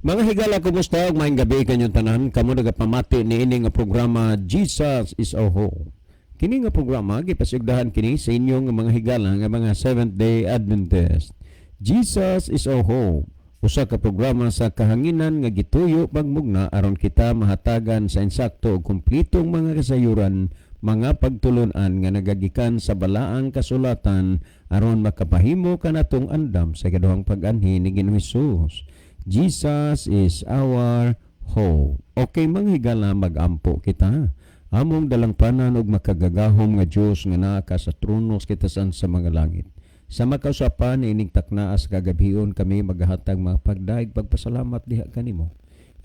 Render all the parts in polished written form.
Mga higala, kumusta ug maayong gabi kanyong tanan? Kamo nagapamati niini nga programa, Jesus is Our Hope. Kini nga programa gipasigdahan kini sa inyong mga higala nga mga Seventh Day Adventist. Jesus is Our Hope. Usa ka programa sa kahanginan nga gituyo pagmugna aron kita mahatagan sa insakto ug kumpletong mga kasayuran, mga pagtulunan nga nagagikan sa balaang kasulatan aron makapahimo kanatong andam sa ikaduhang pag-anhi ni Ginoong Hesus. Jesus is our hope. Okay, mga higala, magampo kita. Among dalangpanan ug makagagahom nga Dios nga naa ka sa trono sa kitasan sa mga langit. Sa makausapan ining taknaa sa kagabhion, kami maghahatag mga pagdaig pagpasalamat diha kanimo.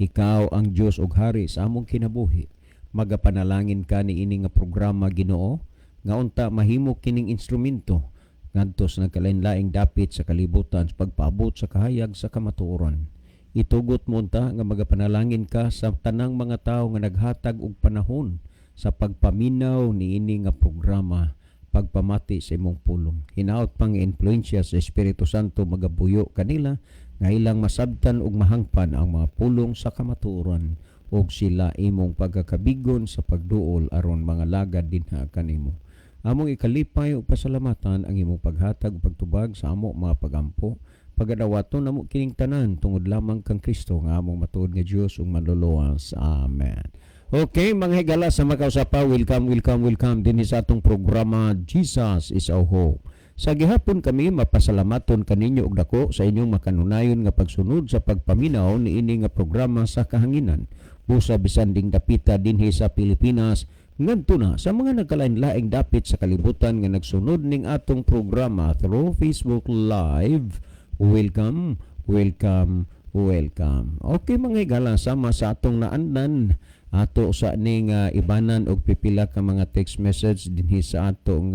Ikaw ang Dios ug Hari sa among kinabuhi. Magapanalangin ka niini nga programa, Ginoo, nga unta mahimo kining instrumento ngadto sa nagkalain-laing dapit sa kalibutan sa pagpaabot sa kahayag sa kamatuoran. Itugot mo unta nga magapanalangin ka sa tanang mga tawo nga naghatag og panahon sa pagpaminaw niini nga programa, pagpamati sa imong pulong. Hinaot pang influensya sa Espiritu Santo magabuyo kanila nga ilang masabtan ug mahangpan ang mga pulong sa kamatuoran ug sila imong pagkakabigon sa pagduol aron mga lagad dinha kanimo. Among ikalipay ug pasalamatan ang imong paghatag ug pagtubag sa amo mga pagampo. Pagadawaton namo kining tanan tungod lamang kang Kristo nga among matuod nga Dios ug manluluwas. Amen. Okay, mga higala, sa makausapa, welcome, welcome, welcome dinhi sa atong programa, Jesus is Our Hope. Sa gihapon kami mapasalamaton kaninyo og dako sa inyong makanunayon nga pagsunod sa pagpaminaw niini nga programa sa kahanginan. Busa bisan ding dapita dinhi sa Pilipinas ngadto na sa mga nagkalain-laing dapit sa kalibutan nga nagsunod ning atong programa through Facebook Live. Welcome, welcome, welcome. Okay, mga higala, sama sa atong naandan, ato sa ning ibanan og pipila ka mga text message dinhi sa atong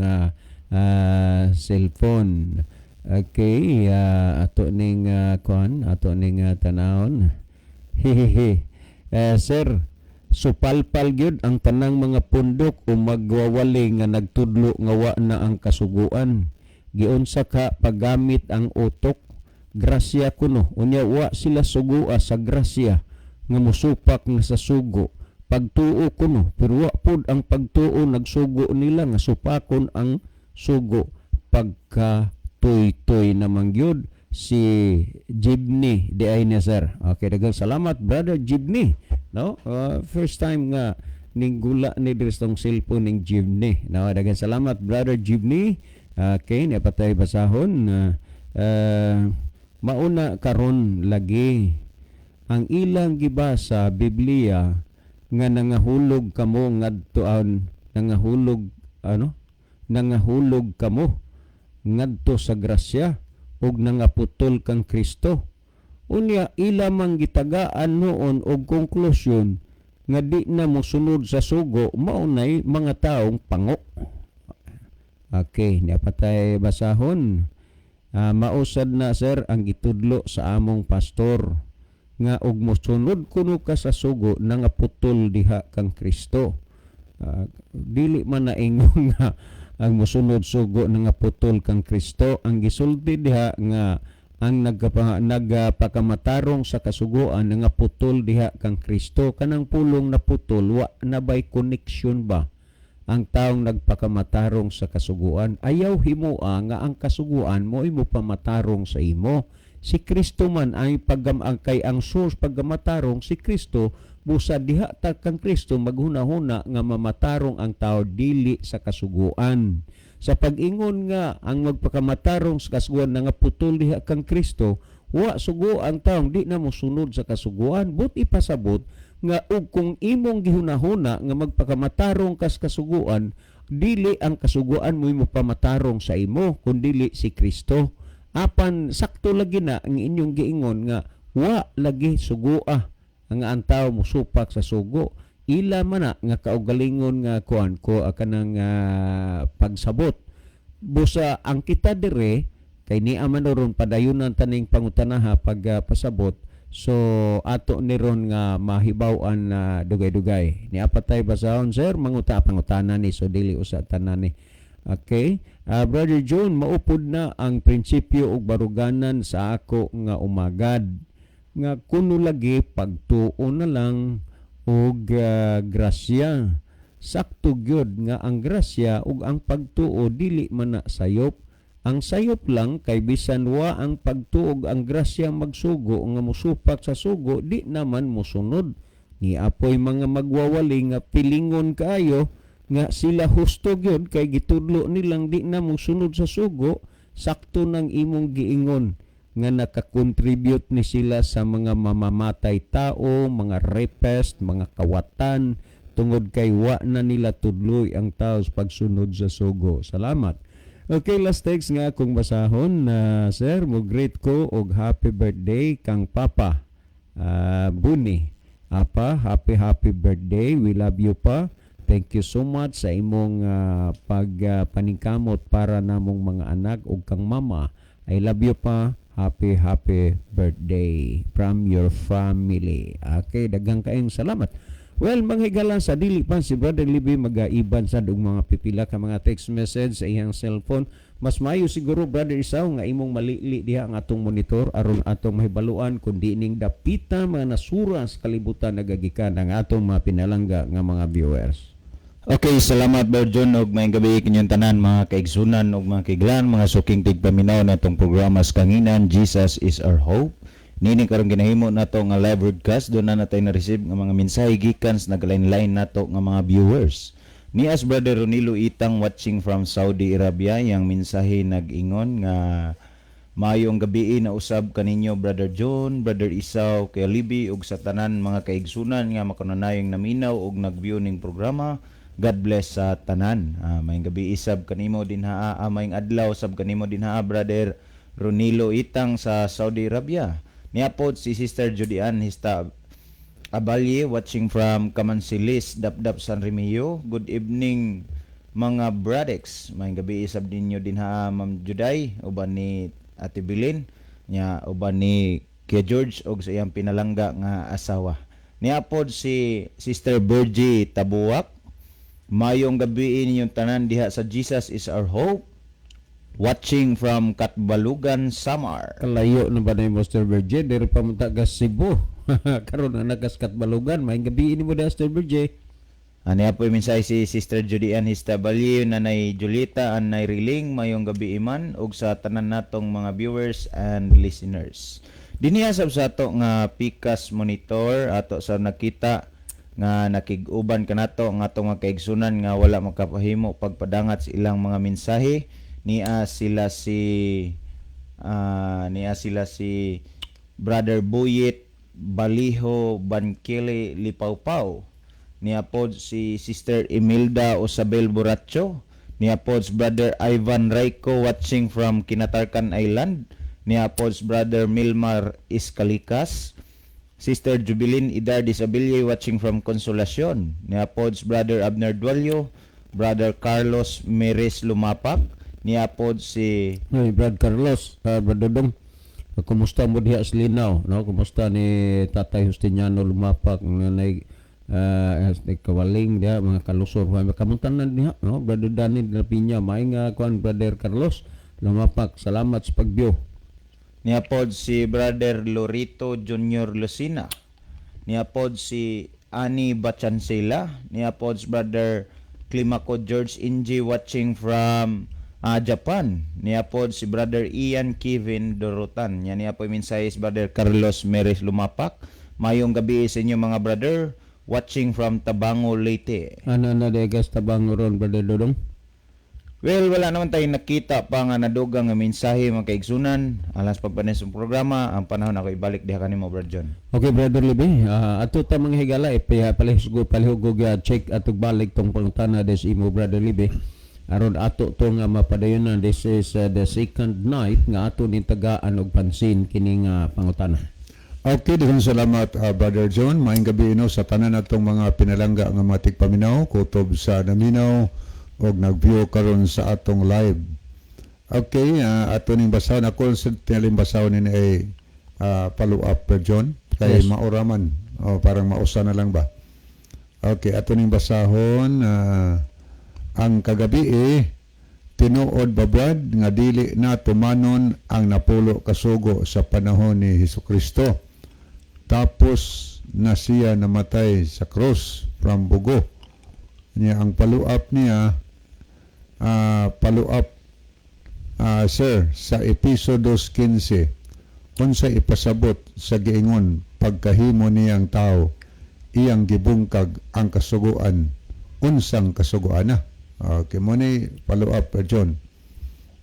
cellphone. Okay, ato ning kuan, ato ning tanawon. Hehehe. Sir, supalpal gyud ang tanang mga pundok o magwawali nga nagtudlo nga wa na ang kasuguan. Giunsa ka paggamit ang utok? Grasya kuno. Unya wa sila sugua sa grasya nga musupak nga sa sugo. Pagtuo kuno, pero wa pud ang pagtuo nagsugo nila nga supakon ang sugo. Pagka tuy-tuy naman gyud si Jibni di ay niya, sir. Okay, daghang salamat, Brother Jibni. No? First time nga ning gula ni diri sa tong cellphone ning Jibni. No, daghang salamat, Brother Jibni. Okay, niya patay basahon. Mauna karon lagi ang ilang gibasa Biblia nga nangahulog kamo ngadtoan nangahulog, ano, nangahulog kamo ngadto sa grasya ug nangaputol kang Kristo. Unya ila mang gitagaan noon og konklusyon nga di na mosunod sa sugo, maunay mga taong pango. Okay, niya patay basahon. Mausad na, sir, ang gitudlo sa among pastor nga og mosunod kuno ka sa sugo, nangaputol diha kang Kristo. Dili man na ingon nga ang mosunod sugo nangaputol kang Kristo. Ang gisulti diha nga ang nagpakamatarong sa kasuguan nangaputol diha kang Kristo. Kanang pulong na putol, wa na bay connection ba ang taong nagpakamatarong sa kasuguan? Ayaw himoa nga ang kasuguan mo imo pamatarong sa imo. Si Kristo man ay pagam ang kay ang source pagkamatarong si Kristo. Busa diha ta kang Kristo maghuna-huna nga mamatarong ang tao dili sa kasuguan. Sa pag-ingon nga ang magpakamatarong sa kasuguan nangaputol diha kang Kristo, wa sugo ang taong di na mosunod sa kasuguan. But ipasabot nga ug kung imong gihunahuna nga magpakamatarong kas kasuguan, dili ang kasuguan mo imo pamatarong sa imo kundili si Kristo. Apan sakto lagi na ang inyong giingon nga wa lagi sugua ang ang tao musupak sa sugo. Ila man na nga kaugalingon nga kuan ko kanang pagsabot. Busa ang kita dire kay ni man ron padayunan taning pangutanaha pag pasabot, so ato ni ron nga mahibaw-an na dugay-dugay. Ni apatay basahon, sir, manguta pangutana ni, so dili usa tanan ni. Okay, Brother John, maupod na ang prinsipyo ug baruganan sa ako nga umagad. Nga kuno lagi pagtuo na lang og grasya. Sakto gyud nga ang grasya ug ang pagtuo dili man na sayop. Ang sayop lang kay bisan wa ang pagtuo ug ang grasya magsugo nga mosupak sa sugo, di naman mosunod. Ni apoy mga magwawali nga pilingon kaayo nga sila husto gyud kay gitudlo nilang di na mosunod sa sugo. Sakto nang imong giingon nga nakakontribute ni sila sa mga mamamatay tao, mga rapist, mga kawatan, tungod kay wa na nila tudloy ang tao sa pagsunod sa sugo. Salamat. Okay, last text nga akong basahon na, sir, mo greet ko og happy birthday kang Papa Buni. Apa, happy happy birthday. We love you pa. Thank you so much sa imong pagpaningkamot para namong mga anak ug kang mama. I love you pa. Happy happy birthday from your family. Okay, daghang kaayong salamat. Well, mga higala, sa dili pa si Brother Libby magaiban sad og mga pipila ka mga text message sa iyang cellphone. Mas maayo siguro, Brother Isaw, nga imong malili diha ang atong monitor aron atong mahibaluan kung di ning dapita mga nasura sa kalibutan nagagikan ang atong mga pinalangga nga mga viewers. Okay, salamat, Brother John, ug maayong gabi kinyong tanan, mga kaigsunan ug mga kaiglan, mga suking tigpaminaw natong programa sa kanginan, Jesus is Our Hope. Nini karon ginahimo nato nga live broadcast, doon na natay na-receive nga mga mensahe gikan sa naglain-lain nato nga mga viewers. Ni as Brother Ronilo Itang watching from Saudi Arabia, yang mensahe nag-ingon nga maayong gabi na usab kaninyo, Brother John, Brother Isaw, kay Libby ug sa tanan mga kaigsunan nga makanunayong naminaw ug nag-view ning programa. God bless sa tanan. Maayong gabi isab kanimo dinha, maayong adlaw sab kanimo dinha, Brother Ronilo Itang sa Saudi Arabia. Niapod si Sister Judy Ann Hista Abalye watching from Kamansilis, Dapdap, San Remigio. Good evening, mga Bradex. Maayong gabi isab ninyo dinha, Ma'am Juday, uban ni Ate Bilin, nya uban ni Kuya George og sa iyang pinalangga nga asawa. Niapod si Sister Virgie Tabuwak. Mayong gabi ninyong tanan diha sa Jesus is Our Hope. Watching from Katbalugan, Samar. Kalayo na ba na yung Sister Virgie? Diri pa man ta gas Cebu. Karon na nagas Katbalugan. Maayong gabi nimo da, Sister Virgie. Ani po mensahe si Sister Judy Ann Histabalye, Nanay Julieta, Anay Riling, mayong gabi iman ug sa tanan natong mga viewers and listeners. Dinhiha sab sa ato nga Pikas monitor, ato sa nakita nga nakig-uban kanato ang atong mga kaigsunan nga wala makapahimo pagpadangat sa ilang mga mensahe. Niya sila si Brother Buyit Baliho Bankele Lipawpaw. Niya pod si Sister Imelda Osabel Buracho. Niya pod si Brother Ivan Rayco watching from Kinatarkan Island. Niya pod si Brother Milmar Iskalikas. Sister Jubilin Idar Disabilie watching from Consolacion. Niya pod si Brother Abner Dualio, Brother Carlos Meres Lumapak. Niya pod si Hey, Brad Carlos, Brad Dodong. Kumusta mo diha sa Linaw, no? Kumusta ni Tatay Justiniano Lumapak, nanay kawaling diha, mga kalusor, kamuntan na diha, no? Brother Danny de la Piña, maayong kuan, Brother Carlos Lumapak, salamat sa pag-view. Niya pod si Brother Lorito Junior Lucina. Niya pod si Ani Bachansela. Niya pod si Brother Climaco George Inji watching from Japan. Niya pod si Brother Ian Kevin Dorotan. Niya po mensahe si Brother Carlos Meres Lumapak. Mayong gabi sa inyo, mga brother, watching from Tabango, Leyte. Ano na degas Tabango ron, Brother Dodong? Well, wala naman tayong nakita pa nga nadugang nga mensahe, mga kaigsunan. Alas pagpanes ng programa, ang panahon ako ibalik diha kanimo, Brother John. Okay, Brother Libby, ato ta, mga higala, palihog palihog check atog balik tong pangutana des imo, Brother Libby. Aron ato to nga mapadayonan. This is the second night nga ato ni tagaan og pansin kini nga pangutana. Okay, daghang salamat, Brother John. Maayong gabi no sa tanan natong mga pinalangga nga mga tigpaminaw, kutob sa naminaw og nag-view karon sa atong live. Okay, ato ning basahon, ako sa tingaling basahon ni ay follow up, Brother John, kay mauraman o parang mausa na lang ba. Okay, ato ning basahon ang kagabi eh, tinuod ba, Brad, nga dili na tumanon ang napulo kasugo sa panahon ni Hesus Kristo? Tapos na siya namatay sa cross, from Bugo. Niya ang follow-up niya, follow-up, sir, sa Episo 2:15, unsa ipasabot sa giingon pagkahimo niyang tao, iyang gibungkag ang kasuguan, unsang kasuguan na? Okay, mo ni follow up, John.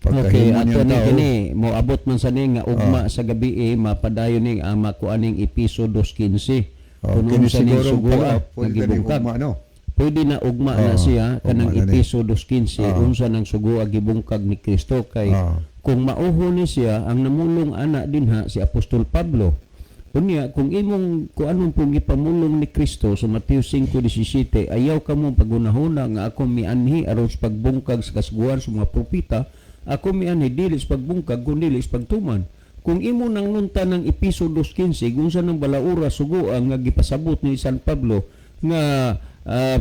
Okay, Pagkahimo ato niyang ni tao. Kini moabot man sa ni nga ugma sa gabi eh, mapadayon ning ang makuha ning Episo 2:15. Oh, Kung kini unsa ning siguro sugua follow up, nga pwede na ni gibungkag. ugma, no? Pwede na ugma na siya kanang ugma na ni. Episo 2:15, unsa nang sugua gibungkag ni Kristo, kay kung mauho ni siya ang namulong ana dinha si Apostol Pablo. Unya kung imong kung anong pong gipamulong ni Kristo sa Mateo 5:17, "Ayaw kamo pagunahuna nga ako mianhi aron sa pagbungkag sa kasuguan sa mga propeta, ako mianhi dili sa pagbungkag kundi sa pagtuman." Kung imo nang nunta ng Episo 2:15 kung sa nang balaura suguan nga gipasabot ni San Pablo nga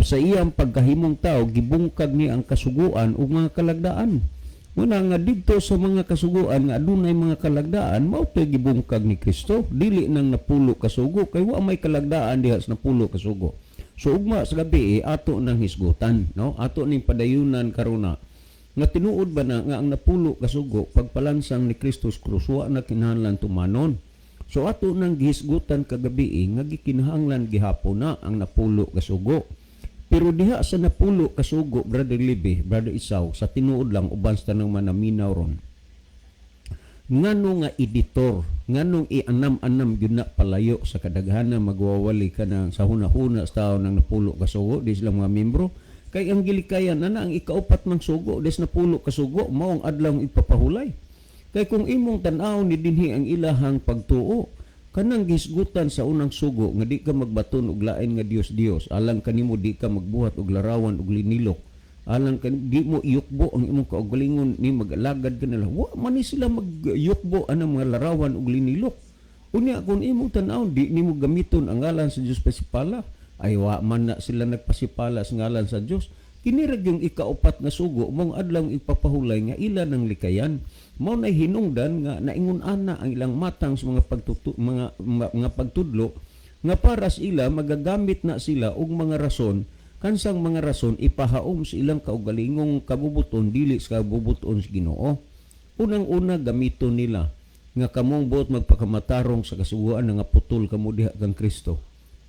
sa iyang pagkahimong tao gibungkag ni ang kasuguan ug mga kalagdaan. Muna nga didto sa mga kasuguan nga adunay mga kalagdaan, mao to'y gibungkag ni Kristo, dili nang 10 kasugo, kay wa may kalagdaan diha sa 10 kasugo. So ugma sa gabi eh, ato nang hisgutan, no? Ato ning padayunan karuna nga tinuod ba na nga ang 10 kasugo pagpalansang ni Kristo sa krus wa na kinahanglan tumanon. So ato nang gihisgutan kagabi eh, nga gikinahanglan gihapon na ang 10 kasugo. Pero diha sa 10 kasugo, Brother Libby, Brother Isaw, sa tinuod lang uban sa tanang manaminaw ron. Ngano nga editor, nganong ianam-anam gyud na palayo sa kadaghanan magwawali ka na sa huna-huna sa tao ng 10 kasugo, di sila mga membro. Kay ang gilikayan na na ang ikaupat mang sugo, des 10 kasugo, mao ang adlaw ipapahulay. Kay kung imong tan-aw ni dinhi ang ilahang pagtuo, kanang gisgutan sa unang sugo nga di ka magbaton og lain nga Dios-Dios, alang kanimo di ka magbuhat og larawan og linilok, alang kan di mo iyukbo ang imong kaugalingon ni mag-alagad ka nila. Wa man ni sila magyukbo anang mga larawan og linilok. Unya kung imong tan-aw, di nimo gamiton ang ngalan sa Dios pasipala, ay wa man na sila nagpasipala sa ngalan sa Dios. Kini ra yung ikaupat nga sugo mong adlaw ipapahulay nga ila ng likayan. Mao nay hinungdan nga naingon ana ang ilang matang sa mga pagtutu, mga pagtudlo nga para sa ila magagamit na sila og mga rason, kansang mga rason ipahaom sa ilang kaugalingong kabubuton dili sa kabubuton sa Ginoo. Unang-una, gamiton nila nga kamong buot magpakamatarong sa kasuguan nga putol kamo diha kang Kristo.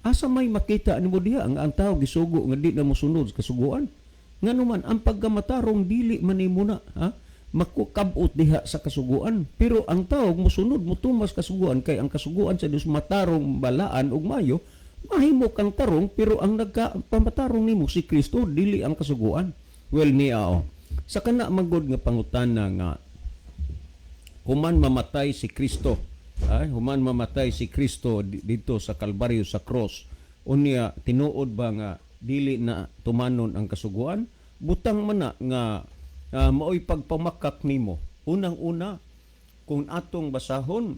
Asa may makita nimo diha ang tao gisugo nga di na mosunod sa kasuguan? Ngano man ang pagkamatarong dili man nimo na, ha? Makukabot diha sa kasuguan. Pero ang tao mosunod, motumas kasuguan, kay ang kasuguan sa Dios matarong, balaan ug mayo, mahimo kang tarong, pero ang nagpamatarong nimo si Kristo, dili ang kasuguan. Well, niya oh. Sa kana magod nga pangutana nga human mamatay si Kristo, ay human mamatay si Kristo dito sa Kalbaryo, sa cross, unya tinuod ba nga dili na tumanon ang kasuguan? Butang man na nga maoy pagpamakak nimo. Unang-una, kung atong basahon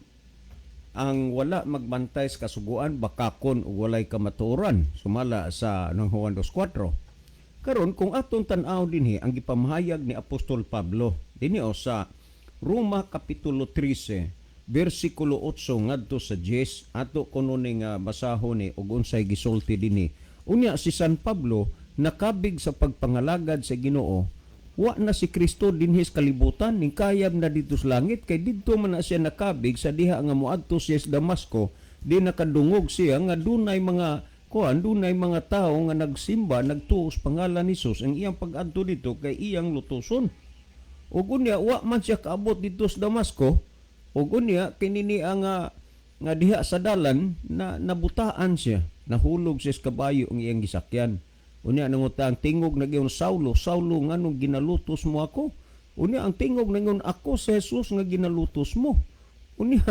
ang wala magbantay sa kasuguan bakakon ug walay kamatuoran, sumala sa ng Juan 2:4. Karon kung atong tan-aw dinhi ang gipamahayag ni Apostol Pablo dinhi o sa Roma kapitulo 13 bersikulo 8 ngadto sa 10, ato kuno ni nga basahon ni ug unsay gisulti dinhi. Unya si San Pablo nakabig sa pagpangalagad sa Ginoo, wa na si Kristo dinhi sa kalibutan, ning kayab na dito sa langit, kay didto man na siya nakabig sa diha nga moadto siya sa Damasco, di nakadungog siya nga dunay mga kuan, dunay mga tawo nga nagsimba, nagtuos pangalan ni Jesus. Ang iyang pag-adto dito kay iyang lutuson. Ug unya wa man siya kaabot dito sa Damasco, ug unya kini ni ang nga, nga diha sa dalan na nabutaan siya, nahulog siya sa kabayo ang iyang gisakyan. Unya nanguta ang tingog nagyon, "Saulo, Saulo, nganong ginalutos mo ako?" Unya ang tingog nangon, "Ako si Jesus nga ginalutos mo." Unya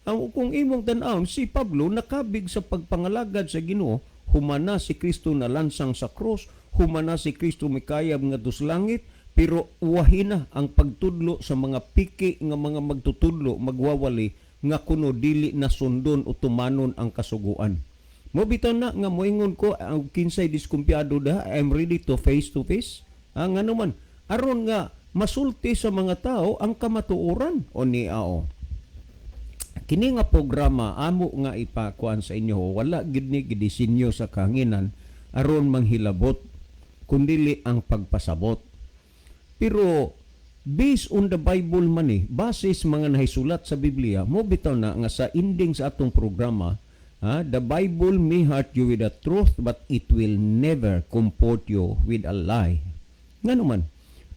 ang kung imong tan-awon si Pablo nakabig sa pagpangalagad sa Ginoo, humana si Kristo na lansang sa cross, humana si Kristo mikayab nga sa langit, pero wahina ang pagtudlo sa mga piki nga mga magtutudlo magwawali nga kuno dili na sundon o tumanon ang kasuguan. Mo bitaw na nga moingon ko ang kinsay diskumpiyado da, I'm ready to face. Ah, ngano man aron nga masulti sa mga tao ang kamatuoran o ni ao. Kini nga programa amo nga ipakuan sa inyo, wala gid ni gidisenyo sa kahanginan aron manghilabot, kundili ang pagpasabot. Pero based on the Bible man eh, base sa mga nahisulat sa Biblia, mo bitaw na nga sa ending sa atong programa, ha, the Bible may hurt you with the truth, but it will never comfort you with a lie. Ngano man?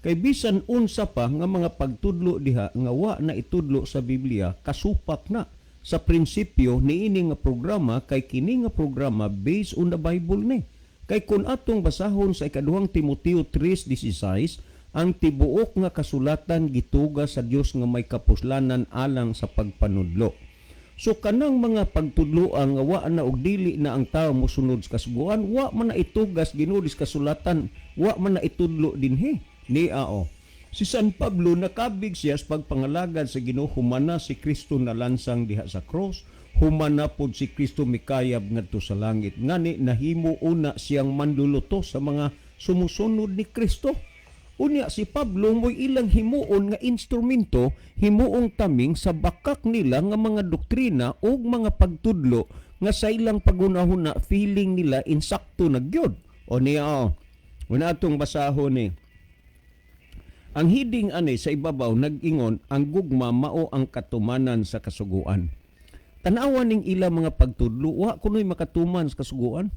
Kay bisan unsa pa nga mga pagtudlo diha nga wa na itudlo sa Biblia, kasupak na sa prinsipyo niini nga programa, kay kini nga programa based on the Bible ni. Kay kung atong basahon sa Ikaduhang Timoteo 3:16, ang tibuok nga kasulatan gituga sa Dios nga may kapuslanan alang sa pagpanudlo. So kanang mga pagtudloan nga wa na og dili na ang tao mosunod sa kasuguan, wa man na itugas Ginoo sa kasulatan, wa man na itudlo dinhi. Ni ao. Si San Pablo nakabig siya sa pagpangalagad sa Ginoo humana si Kristo nalansang diha sa cross, humana pod si Kristo mikayab ngadto sa langit. Ngani nahimo una siyang manluluto sa mga sumusunod ni Kristo. Unya si Pablo mo'y ilang himuon nga instrumento, himuong taming sa bakak nila nga mga doktrina ug mga pagtudlo nga sa ilang paghunahuna feeling nila insakto na gyud. O niya o. Una atong basahon ni. Ang heading ani sa ibabaw nag-ingon, ang gugma mao ang katumanan sa kasuguan. Tanawan ning ilang mga pagtudlo, wa kuno'y makatuman sa kasuguan.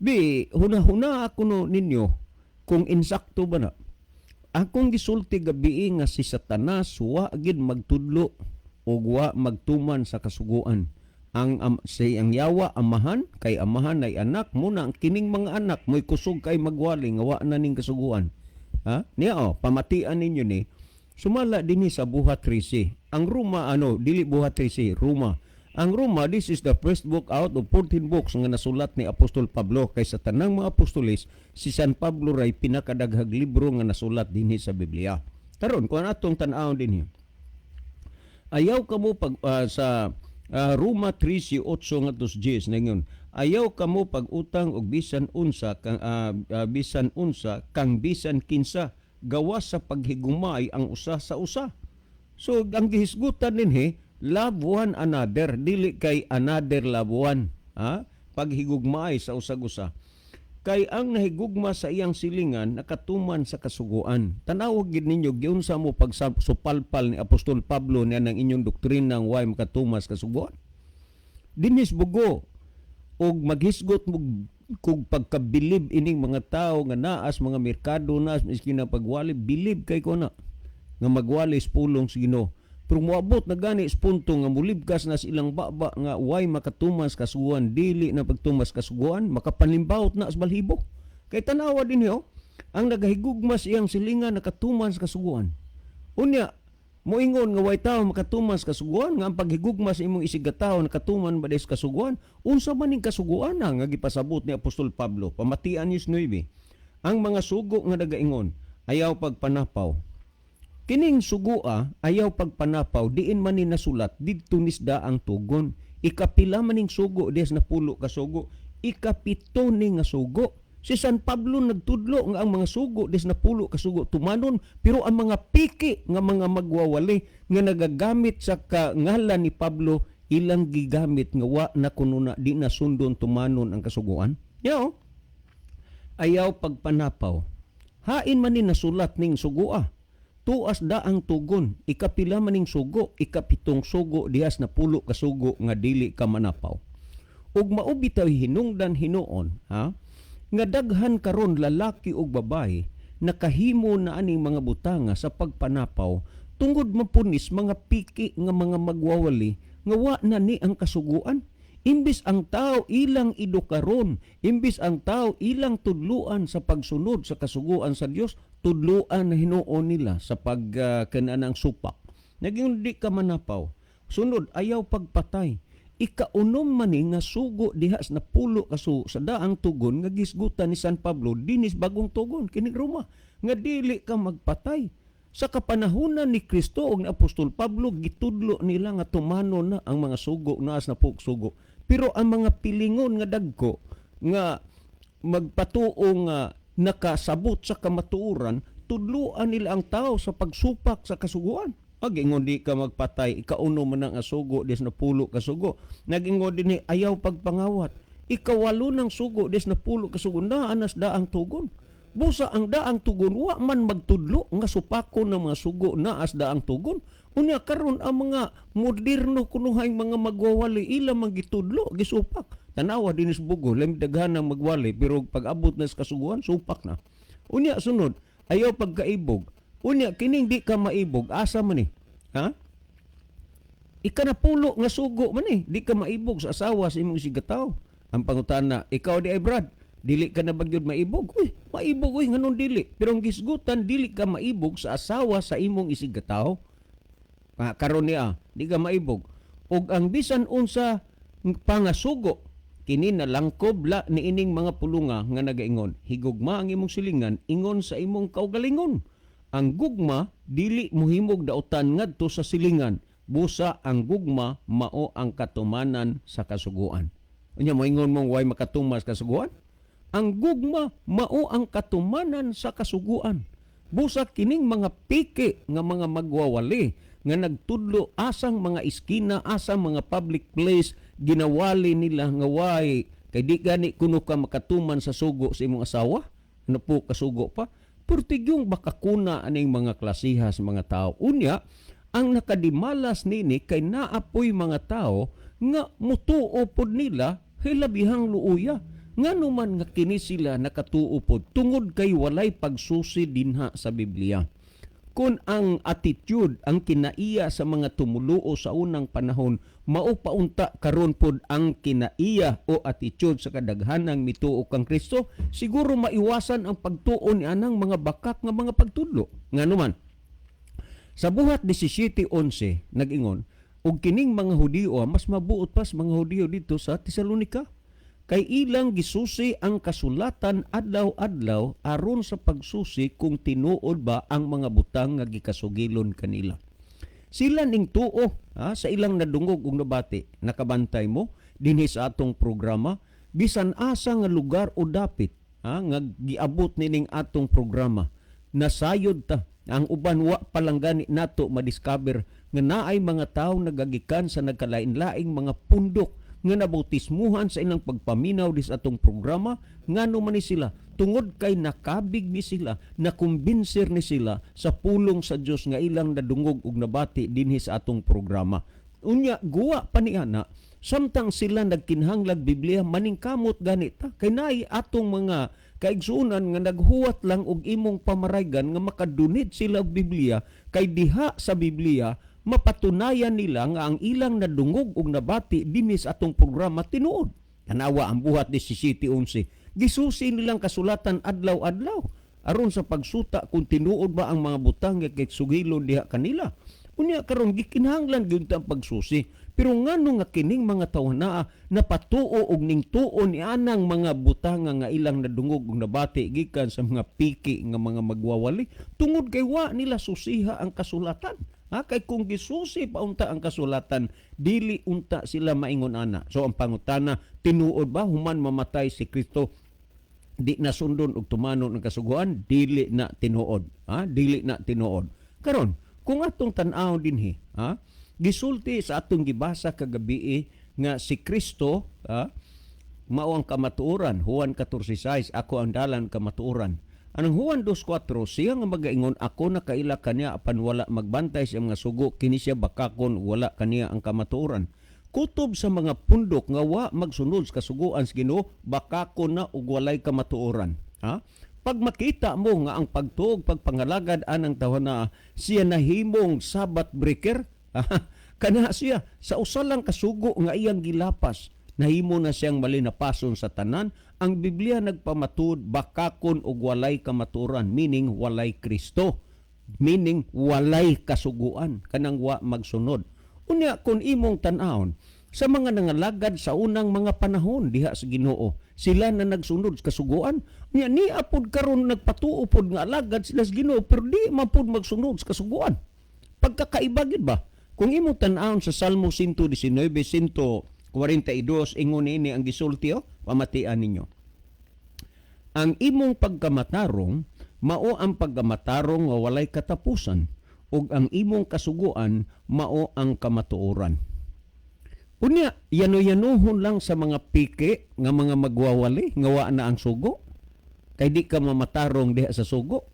Bi, huna-huna kuno ninyo kung insakto ba na. Akong gisulti gabi nga si Satanas wa gid magtudlo ug wa magtuman sa kasuguan. Ang si ang yawa amahan, kay amahan ay anak muna ang kining mga anak mo'y kusog kay magwali nga wa na ning kasuguan. Ha? Niya oh, pamatian ninyo ni. Sumala dinhi sa Buhat 13. Ang Roma ano, dili Buhat 13, Roma. Ang Roma, this is the first book out of 14 books nga nasulat ni Apostol Pablo, kay sa tanang mga apostoles si San Pablo ray pinakadaghag libro nga nasulat dinhi sa Biblia. Karon kung atong tan-awon dinhi. Ayaw kamo pag sa Roma 13:8 ngadto 10 ningon, ayaw kamo pag-utang og bisan unsa kang bisan unsa kang bisan kinsa, gawas sa paghigugmaay ang usa sa usa. So ang gihisgutan dinhi, love one another, dili kay another love one, ha? Paghigugmaay sa usag usa. Kay ang nahigugma sa iyang silingan nakatuman sa kasuguan. Tanawag gid ninyo giunsa mo pagsupalpal ni Apostol Pablo niya ng inyong doktrina ng way makatuman sa kasuguan. Dinis bugo og maghisgot mo kung pagkabilib ining mga tao nga naas mga merkado, naas miski na pagwali, bilib kay ko na nga magwali sa pulong sa Ginoo. Pero moabot na gani sa punto nga mulibkas na sa ilang baba nga way makatuman sa kasuguan, dili na pagtumas kasuguan, makapanimbawot na sa balhibo. Kay tanawa din oh, ang nagahigugma sa iyang silingan nakatuman sa kasuguan. Unya, moingon nga way tao makatuman sa kasuguan, nga ang paghigugma sa imong isigkatawo nakatuman ba sa kasuguan? Unsa man ning kasuguan na nga gipasabot ni Apostol Pablo? Pamatian niyo 9. Ang mga sugo nga nagaingon, ayaw pagpanapaw. Kining sugua, ayaw pagpanapaw, diin man ni nasulat didto nisda ang tugon? Ikapila man ning sugo des na pulo ka sugo? Ikapito ni nga sugo. Si San Pablo nagtudlo nga ang mga sugo des na pulo ka sugo tumanon, pero ang mga piki nga mga magwawali nga nagagamit sa ngalan ni Pablo, ilang gigamit nga wa na kuno na di na sundon tumanon ang kasuguan. Yo. Ayaw pagpanapaw. Hain man ni nasulat ning sugua? Tuas da ang tugon. Ikapila maning sugo? Ikapitong sugo dihas na pulo ka sugo nga dili ka manapaw. Ug mao bitaw hinungdan hinuon, ha? Nga daghan karon lalaki ug babae nakahimo na aning mga butanga sa pagpanapaw tungod mapunis mga piki nga mga magwawali nga wa na ni ang kasuguan. Imbis ang tao ilang edukaron, imbis ang tao ilang tudluan sa pagsunod sa kasuguan sa Dios, tudluan na hinuon nila sa pag kananang supak. Naging di ka manapaw. Sunod, ayaw pagpatay. Ikaunom man ni nga sugo dihas na pulo ka sa daang tugon nga gisgutan ni San Pablo dinis bagong tugon kining Roma nga dili ka magpatay. Sa kapanahunan ni Kristo ug ni Apostol Pablo, gitudlo nila nga tumano na ang mga sugo naas na sugo. Pero ang mga pilingon nga dagko nga magpatuo nga nakasabot sa kamatuoran, tudluan nila ang tao sa pagsupak sa kasuguan. Ag-ingon di ka magpatay, ikauno man ang sugo des na pulo ka sugo. Nag-ingon din ayaw pagpangawat. Ikawalo ng sugo des na pulo ka sugo, naa nas daang tugon. Busa ang daang tugon wa man magtudlo nga supako ng mga sugo naas daang tugon. Unya karon ang mga moderno kunuhay mga magwawali ila man gitudlo, gisupak. Tanawa dinis bugo, lem daghan ang magwali pero pag abot na sa kasuguan supak na. Unya sunod, ayaw pagkaibog. Unya kining di ka maibog, asa man ni? Ha? Ikanapulo nga sugo man eh. Di ka maibog sa asawa sa imong sigataw. Ang pangutana, ikaw di ay Brad, dili ka na bagyod maibog? Uy, maibog uy, nganong dili? Pero ang gisgutan, dili ka maibog sa asawa sa imong isigataw. Ah, karon niya, di ka maibog. Og ang bisan unsa pangasugo, kini nalangkob la niining mga pulunga nga nagaingon, higugma ang imong silingan, ingon sa imong kaugalingon. Ang gugma dili mohimog dautan ngadto sa silingan, busa ang gugma mao ang katumanan sa kasuguan. Unya moingon mong way makatumas kasuguan? Ang gugma mao ang katumanan sa kasuguan. Busa kining mga piki nga mga magwawali nga nagtudlo asang mga iskina, asang mga public place, ginawali nila nga way kay di gani kuno ka makatuman sa sugo sa imong asawa. Ano po kasugo pa? Purtigyong bakakuna aning mga klasiha sa mga tao. Unya, ang nakadimalas nini kay naapoy mga tao nga mutuo pod nila hilabihang luuya. Ngano man nga kini sila nakatuo pod tungod kay walay pagsusi dinha sa Biblia. Kung ang attitude, ang kinaiya sa mga tumuluo sa unang panahon, mao paunta karon pod ang kinaiya o attitude sa kadaghanang mituo kang Kristo, siguro maiwasan ang pagtuo ni anang mga bakak nga mga pagtudlo. Ngano man, sa Buhat 17:11 nag-ingon, og kining mga Hudiyo, mas mabuot pa sa mga Hudiyo dito sa Tesalonika, kay ilang gisusi ang kasulatan adlaw-adlaw aron sa pagsusi kung tinuod ba ang mga butang nga gikasugilon kanila. Sila ning tuo ha, sa ilang nadungog ug nabati. Nakabantay mo dinhi sa atong programa bisan asa nga lugar o dapit ha, nga giabot nining atong programa. Nasayod ta ang uban wa pa lang gani nato madiscover nga naay mga tawo nagagikan sa nagkalain-laing mga pundok nga nabautismuhan sa ilang pagpaminaw dis atong programa. Ngano man ni sila? Tungod kay nakabig ni sila, nakumbinser ni sila sa pulong sa Dios nga ilang nadungog ug nabati dinhi sa atong programa. Unya guwa pa ni ana, samtang sila nagkinhanglag Biblia, maningkamot gani ta kay naay atong mga kaigsuonan nga naghuwat lang og imong pamaraygan nga makadunit sila og Biblia, kay diha sa Biblia mapatunayan nila nga ang ilang nadungog ug nabati dinhi sa atong programa tinuod. Tanawa ang Buhat 17:11. Gisusi nilang kasulatan adlaw-adlaw aron sa pagsuta kung tinuod ba ang mga butang nga sugilon diha kanila. Unya karon gikinahanglan gyud ta ang pagsusi. Pero ngano nga kining mga tawo naa napatuo og ning tuo ni anang mga butanga nga ilang nadungog ug nabati gikan sa mga piki nga mga magwawali? Tungod kay wa nila susiha ang kasulatan. Ha, kay kung gisusi pa unta ang kasulatan, dili unta sila maingon ana. So ang pangutana, tinuod ba human mamatay si Kristo di na sundon og tumanon ang kasuguan? Dili na tinuod. Ha, dili na tinuod. Karon, kung atong tan-aw dinhi, ha, gisulti sa atong gibasa kagabi nga si Kristo, ha, mao ang kamatuoran. Juan 14:6, ako ang dalan kamatuoran. Anong Juan 2:4, siya nga magaingon ako nakaila kaniya apan wala magbantay sa mga sugo, kini siya bakakon, wala kaniya ang kamatuoran. Kutob sa mga pundok nga wa magsunod sa kasuguan sa Ginoo, bakakon na ug walay kamatuoran. Ha? Pag makita mo nga ang pagtuog pagpangalagad anang tawo na siya nahimong Sabbath breaker, kana siya sa usa lang kasugo nga iyang gilapas, nahimo na siyang malinapason sa tanan. Ang Biblia nagpamatud bakakon og walay kamatuoran, meaning walay Kristo, meaning walay kasuguan, kanang wa magsunod. Unya kung imong tan-awon sa mga nangalagad sa unang mga panahon diha sa Ginoo, sila na nagsunod sa kasuguan. Unya niya pod karon nagpatuo pod nga alagad sila sa Ginoo pero di man pod magsunod sa kasuguan. Pagkakaiba gid ba? Kung imong tan-awon sa Salmo 119, 142, ingon niini ang gisulti, oh, pamatian ninyo. Ang imong pagkamatarong mao ang pagkamatarong nga walay katapusan, ug ang imong kasuguan mao ang kamatuoran. Unya, yano-yanuhon lang sa mga piki nga mga magwawali nga wa na ang sugo. Kay di ka mamatarong diha sa sugo.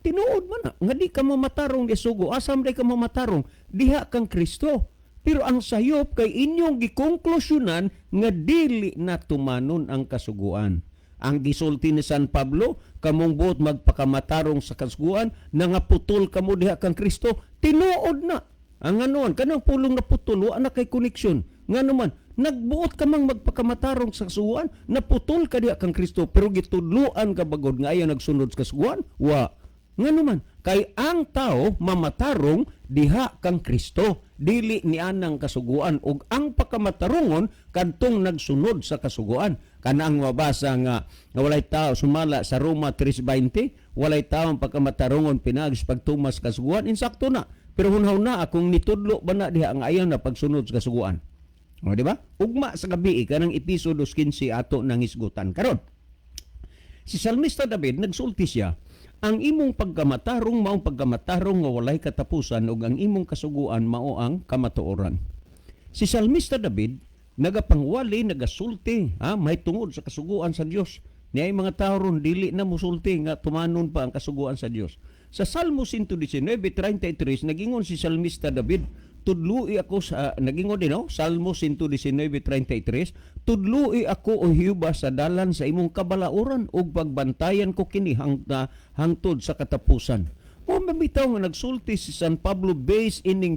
Tinuod man na nga di ka mamatarong diha sugo. Asam di ka mamatarong? Diha kang Kristo. Pero ang sayop kay inyong gikonklusyonan nga dili na tumanon ang kasuguan. Ang gisulti ni San Pablo, kamong buot magpakamatarong sa kasuguan, nangaputol kamo diha kang Kristo, tinuod na. Ang anuan, kanang pulong na putol, wa na kay connection. Nga naman, nagbuot ka mang magpakamatarong sa kasuguan, naputol ka diha kang Kristo, pero gitudluan ka bagod nga ayaw nagsunod sa kasuguan, wa. Nga naman, kay ang tao mamatarong diha kang Kristo, dili ni anang kasuguan, ug ang pakamatарungon kadtong nagsunod sa kasuguan. Kanang mabasa nga, nga walay tao sumala sa Roma 3:20, walay tao ang pagkamatarungon pinaagi sa pagtuman sa kasuguan, insakto na. Pero hunhaw na akong nitudlo ba na diha ang ayaw na pagsunod sa kasuguan. O, di ba? Ugma sa gabi kanang episode 15 ato nang hisgutan karon. Si Salmista David nagsulti siya, ang imong pagkamatarong maong pagkamatarong nga walay katapusan ug ang imong kasuguan mao ang kamatuoran. Si Salmista David nagapangwali, nagasulti, ha, may tungod sa kasuguan sa Dios. Niay mga tao ron dili na musulti nga tumanon pa ang kasuguan sa Dios. Sa Salmo 119:33 nagingon si Salmista David, tudlui ako sa nagingon din, no? Salmo 119:33, tudlui ako, o Jehova, sa dalan sa imong kabalauran ug pagbantayan ko kini hangtod sa katapusan. Mo mabitaw nga nagsulti si San Pablo based ining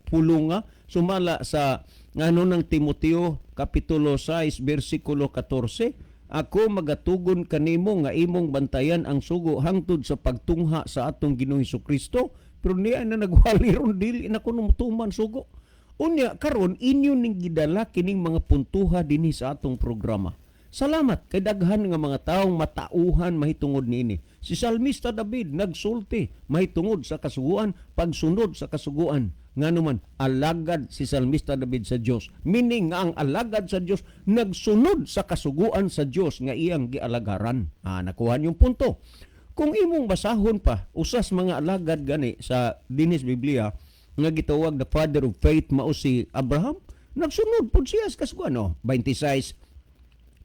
pulunga sumala sa ano ng Timoteo kapitulo 6 bersikulo 14, ako magatugon kanimo nga imong bantayan ang sugo hangtod sa pagtungha sa atong Ginoong Kristo. Pero niya na nagwali ron, dili na kuno motuman sugo. Unya karon inyo ning gidala kining mga puntuha dinhi sa atong programa. Salamat kay daghan nga mga taong matauhan mahitungod niini. Si Salmista David nagsulti mahitungod sa kasuguan, pagsunod sa kasuguan. Ngano man, alagad si Salmista David sa Dios. Meaning nga ang alagad sa Dios nagsunod sa kasuguan sa Dios nga iyang gialagaran. Ah, nakuha niyong punto. Kung imong basahon pa, usas mga alagad gani sa dinis Biblia nga gitawag the father of faith mao si Abraham, nagsunod pud siya sa kasuguan, no? 26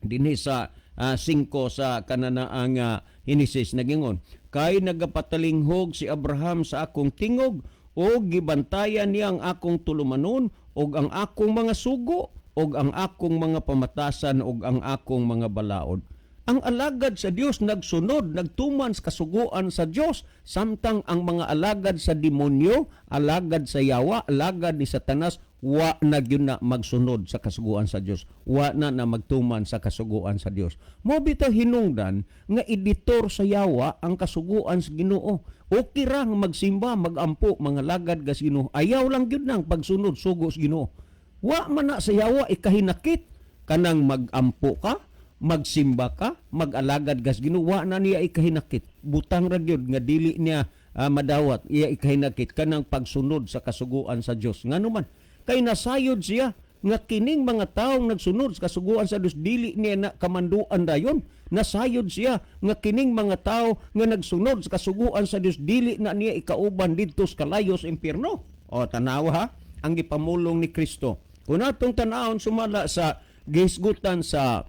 dinhi sa 5 sa kananaang Henesis, nagingon kay nagapatalinghog si Abraham sa akong tingog o gibantayan niya ang akong tulumanon og ang akong mga sugo og ang akong mga pamatasan og ang akong mga balaod. Ang alagad sa Dios nagsunod, nagtuman sa kasuguan sa Dios, samtang ang mga alagad sa demonyo, alagad sa yawa, alagad ni Satanas, wa na gyud na magsunod sa kasuguan sa Dios. Wa na na magtuman sa kasuguan sa Dios. Mo bitaw hinungdan nga editor sa yawa ang kasuguan sa Ginoo. Okay ra nga magsimba, magampo, mga lagad gas Ginoo. Ayaw lang gyud nang pagsunod sugo sa Ginoo. Wa man na sa yawa ikahinakit kanang magampo ka, magsimba ka, mag-alagad gas Ginoo, wa na niya ikahinakit. Butang ra gyud nga dili niya madawat iya ikahinakit kanang pagsunod sa kasuguan sa Dios. Ngano man kay nasayod siya nga kining mga taong nagsunod sa kasuguan sa Dios dili niya na kamanduan dayon. Nasayod siya nga kining mga tao nga nagsunod sa kasuguan sa Dios dili na niya ikauban didto sa kalayo sa impierno. O tanawa ha, ang gipamulong ni Kristo. Kung atong tanawon sumala sa gihisgutan sa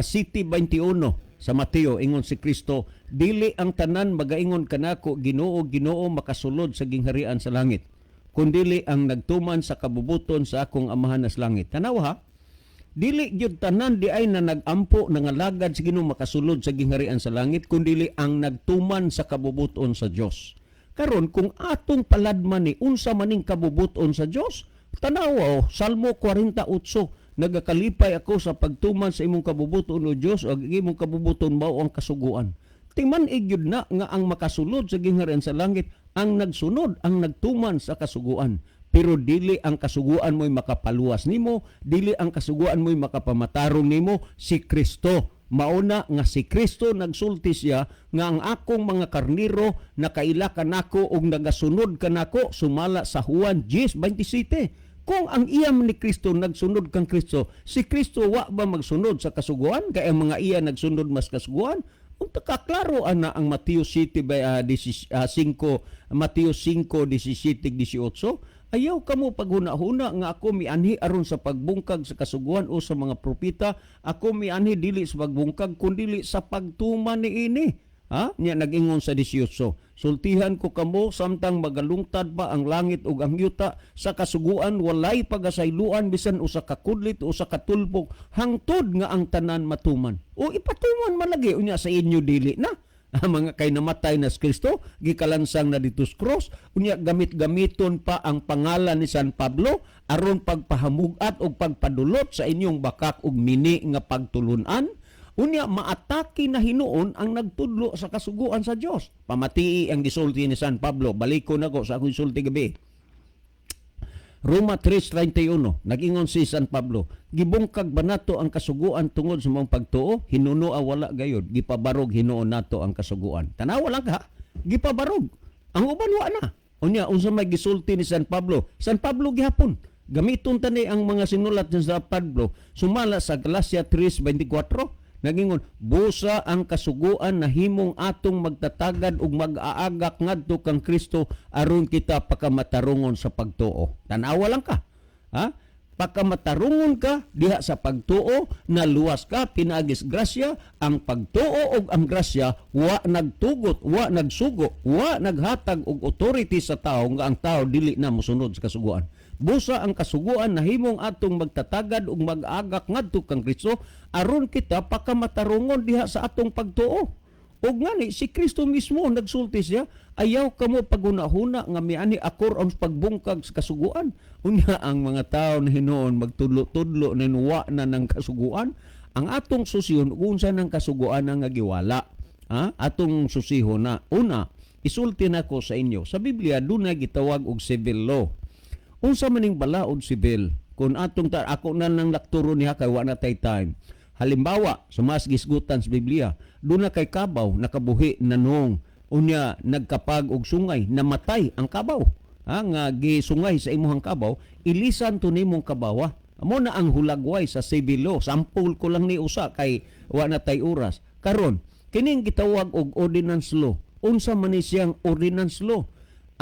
City 21 sa Mateo, ingon si Kristo, dili ang tanan magaingon kanako, "Ginoo, Ginoo," makasulod sa gingharian sa langit, kundili ang nagtuman sa kabubuton sa akong Amahan sa langit. Tanawa ha, dili gyud tanan di ay na nagampo, nangalagad sa Ginoo makasulod sa gingharian sa langit, kundili ang nagtuman sa kabubuton sa Dios. Karon kung atong paladman ni unsa maning kabubuton sa Dios, tanawa oh, Salmo 48, nagakalipay ako sa pagtuman sa imong kabubuton, o Dios, ug ang imong kabubuton mao ang kasuguan. Timan-ig gyud na nga ang makasulod sa gingharian sa langit ang nagsunod, ang nagtuman sa kasuguan. Pero dili ang kasuguan mo'y makapaluwas nimo, dili ang kasuguan mo'y makapamatarong nimo, si Kristo. Mauna nga si Kristo nagsulti siya nga ang akong mga karniro nakaila kanako ug nagasunod kanako sumala sa Juan 10:27. Kung ang iya man ni Kristo nagsunod kang Kristo, si Kristo wa ba magsunod sa kasuguan? Kaya ang mga iya nagsunod mas kasuguan? Unta ka klaro ana ang Mateo 7 by 5, Mateo 5:17 18. Ayaw kamo paghuna-huna nga ako mianhi aron sa pagbungkag sa kasuguan o sa mga propeta. Ako mianhi dili sa pagbungkag kundili sa pagtuman niini. Ha? Nya nag-ingon sa 18. Sultihan ko kamo, samtang magalungtad pa ang langit ug ang yuta, sa kasuguan walay pagasayloan bisan usa ka kudlit o usa ka tulpok hangtod nga ang tanan matuman. O ipatuman man lagi, unya sa inyo dili na. Ang mga kay namatay na si Kristo, gikalansang na dito sa cross, unya gamit-gamiton pa ang pangalan ni San Pablo aron pagpahamugat og pagpadulot sa inyong bakak ug mini nga pagtulunan. Unya maatake na hinuon ang nagtudlo sa kasuguan sa Dios. Pamatii ang gisulti ni San Pablo. Baliko nako sa akong sulti gabi. Roma 3:31, nag-ingon si San Pablo, "Gibungkag ba nato ang kasuguan tungod sa maong pagtuo? Hinuno wala gayod, gipabarog hinuon nato ang kasuguan." Tanawa lang ka, gipabarog. Ang uban wa na. Unya unsa may gisulti ni San Pablo? San Pablo gihapon. Gamiton tani ang mga sinulat ni San Pablo sumala sa Galatia 3:24. Nagingon, "Busa ang kasuguan na himong atong magtatagad ug mag-aagak ngadto kang Kristo aron kita pakamatarungon sa pagtuo." Tanawa lang ka. Ha? Pakamatarungon ka diha sa pagtuo, naluwas ka pinaagis grasya. Ang pagtuo ug ang grasya wa nagtugot, wa nagsugo, wa naghatag og authority sa tao nga ang tao dili na mosunod sa kasuguan. Busa ang kasuguan nahimong atong magtatagad ug mag-agak ngadto kang Kristo aron kita pakamatarungon diha sa atong pagtuo. Ug ngani si Kristo mismo nagsulti siya, "Ayaw kamo paghuna-huna nga miani ako ang pagbungkag sa kasuguan." Unya ang mga tao na hinuon magtudlo-tudlo na wa na ng kasuguan. Ang atong susihon unsa ng kasuguan nga giwala. Ha? Atong susihon na una, isulti nako sa inyo. Sa Biblia dunay gitawag og civil law. Unsa maning balaod civil? Kung atong ta ako na nang lakturo niya kay wa na tay time. Halimbawa, sa mas gisgutan sa Biblia, doon na kay kabaw nakabuhi na noong unya nagkapag og sungay, namatay ang kabaw. Ha, nga gisungay sa imuhang kabaw, ilisan to nimong kabawa. Amo na ang hulagway sa civil law. Sample ko lang ni usa kay wa na tay oras. Karon, kining gitawag og ordinance law. Unsa man ni siyang ordinance law?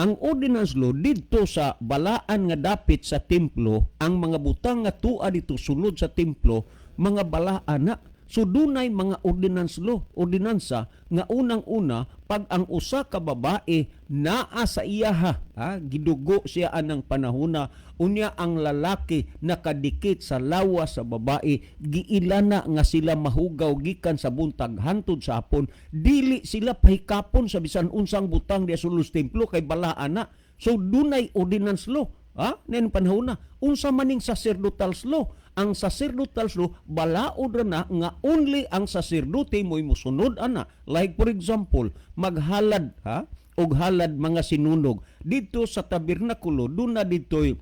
Ang ordinance law didto sa balaan nga dapit sa templo, ang mga butang nga tua dito sulod sa templo, mga balaan na. So dunay mga ordinance law, ordinansa nga unang-una, pag ang usa ka babae naa sa iyaha, ha, gidugo siya anang panahona, unya ang lalaki nakadikit sa lawas sa babae, giilana nga sila mahugaw gikan sa buntag hantod sa hapon, dili sila pahikapon sa bisan unsang butang diya sulod sa templo kay balaan na. So dunay ordinance law, ha, nen panahona. Unsa maning sacerdotal law? Ang sacerdotal law, balaod ra na nga only ang sacerdote mo'y musunod ana. Like for example, maghalad, ha, og halad mga sinunog dito sa tabernakulo, doon na dito'y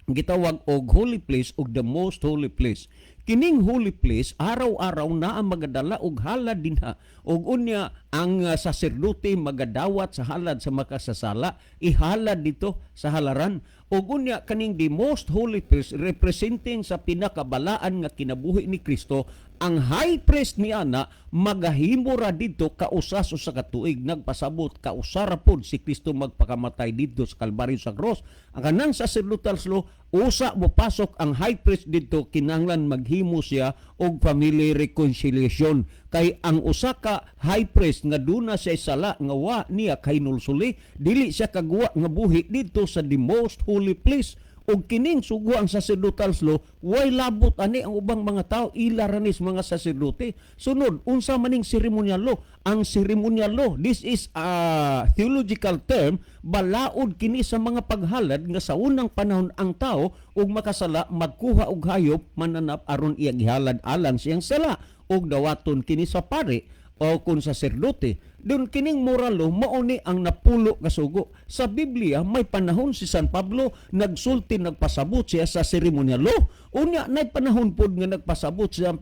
gitawag og holy place og the most holy place. Kining holy place, araw-araw na ang magadala og halad dinha, og unya ang saserdote magadawat sa halad sa makasasala, ihalad dito sa halaran. Og unya kaning the most holy place, representing sa pinakabalaan nga kinabuhi ni Kristo, ang high priest ni ana magahimo ra didto kausa sa usa ka tuig. Nagpasabot kausa ra pod si Kristo magpakamatay didto sa Kalbaryo sa cross. Ang kanang sacerdotal law, usa mopasok ang high priest didto, kinahanglan maghimo siya og family reconciliation, kay ang usa ka high priest nga duna siya sala nga wa niya kahinulsuli, dili siya kaguwa nga buhi didto sa the most holy place. Ug kining sugo ang sacerdotal law, way labot ani ang ubang mga tao, ila ra ni sa mga sacerdote. Sunod, unsa maning ceremonial law? Ang ceremonial law, this is a theological term, balaod kini sa mga paghalad nga sa unang panahon ang tao ug makasala, magkuha og hayop, mananap aron iyang gihalad alang siyang sala, ug dawaton kini sa pare o kung saserdote. Doon kining moral law, mao ni ang napulo ka sugo. Sa Biblia, may panahon si San Pablo nagsulti, nagpasabot siya sa ceremonial law. Unya, nay panahon pod nga nagpasabot si San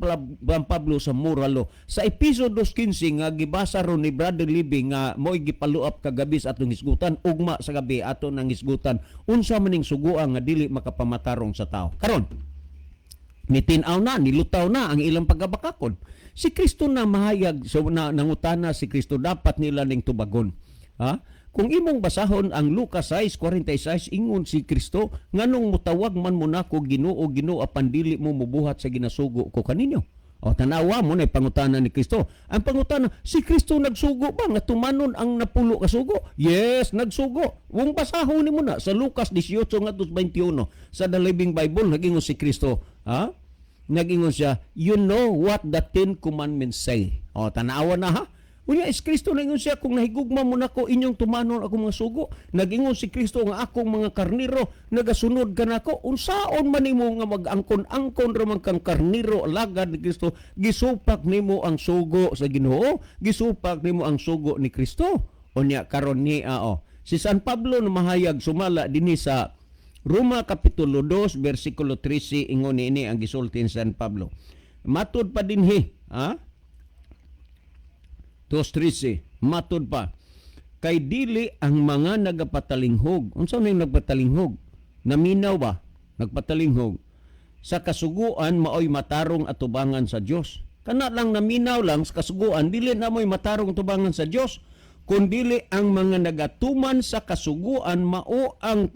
Pablo sa moral law. Sa Episo 2:15 nga gibasa ron ni Brother Libby nga mo'y gipaluap kagabi sa atong hisgutan, ugma sa gabi ato nang hisgutan, unsa maning sugoa nga dili makapamatarong sa tao. Karon, Nitinaw na, nilutaw na ang ilang pagkabakakon. Si Kristo na mahayag, so na, nangutana si Kristo, dapat nila ning tubagon. Ha? Kung imong basahon ang Lucas 6:46, ingon si Kristo, "Nganong mutawag man mo nako Ginoo, Ginoo, apan dili mo mubuhat sa ginasugo ko kaninyo?" O tanawa mo na pangutana ni Kristo. Ang pangutana, si Kristo nagsugo ba nga tumanon ang napulo ka sugo? Yes, nagsugo. Kung basahon nimo na sa Lucas 18:21 sa The Living Bible, nagingon si Kristo, ha? Nagingon siya, "You know what the Ten Commandments say." O tanawa na ha. Unya is Kristo nagingon siya, "Kung nahigugma mo nako, inyong tumanon akong mga sugo." Nagingon si Kristo nga akong mga karniro nagasunod kanako. Unsaon man nimo nga mag-angkon-angkon ra man kang karniro alagad ni Kristo, gisupak nimo ang sugo sa Ginoo, gisupak nimo ang sugo ni Kristo. Unya karon ni o si San Pablo na mahayag sumala dinhi sa Roma kapitulo 2 bersikulo 13, ingon niini ang gisulti ni San Pablo. Matud pa dinhi, ha? 2:13, matud pa, kay dili ang mga nagapatalinghog. Unsa na yung nagpatalinghog? Naminaw ba? Nagpatalinghog sa kasuguan maoy matarong atubangan sa Dios. Kana lang naminaw lang sa kasuguan, dili na mo'y matarong atubangan sa Dios, kundili ang mga nagatuman sa kasuguan mao ang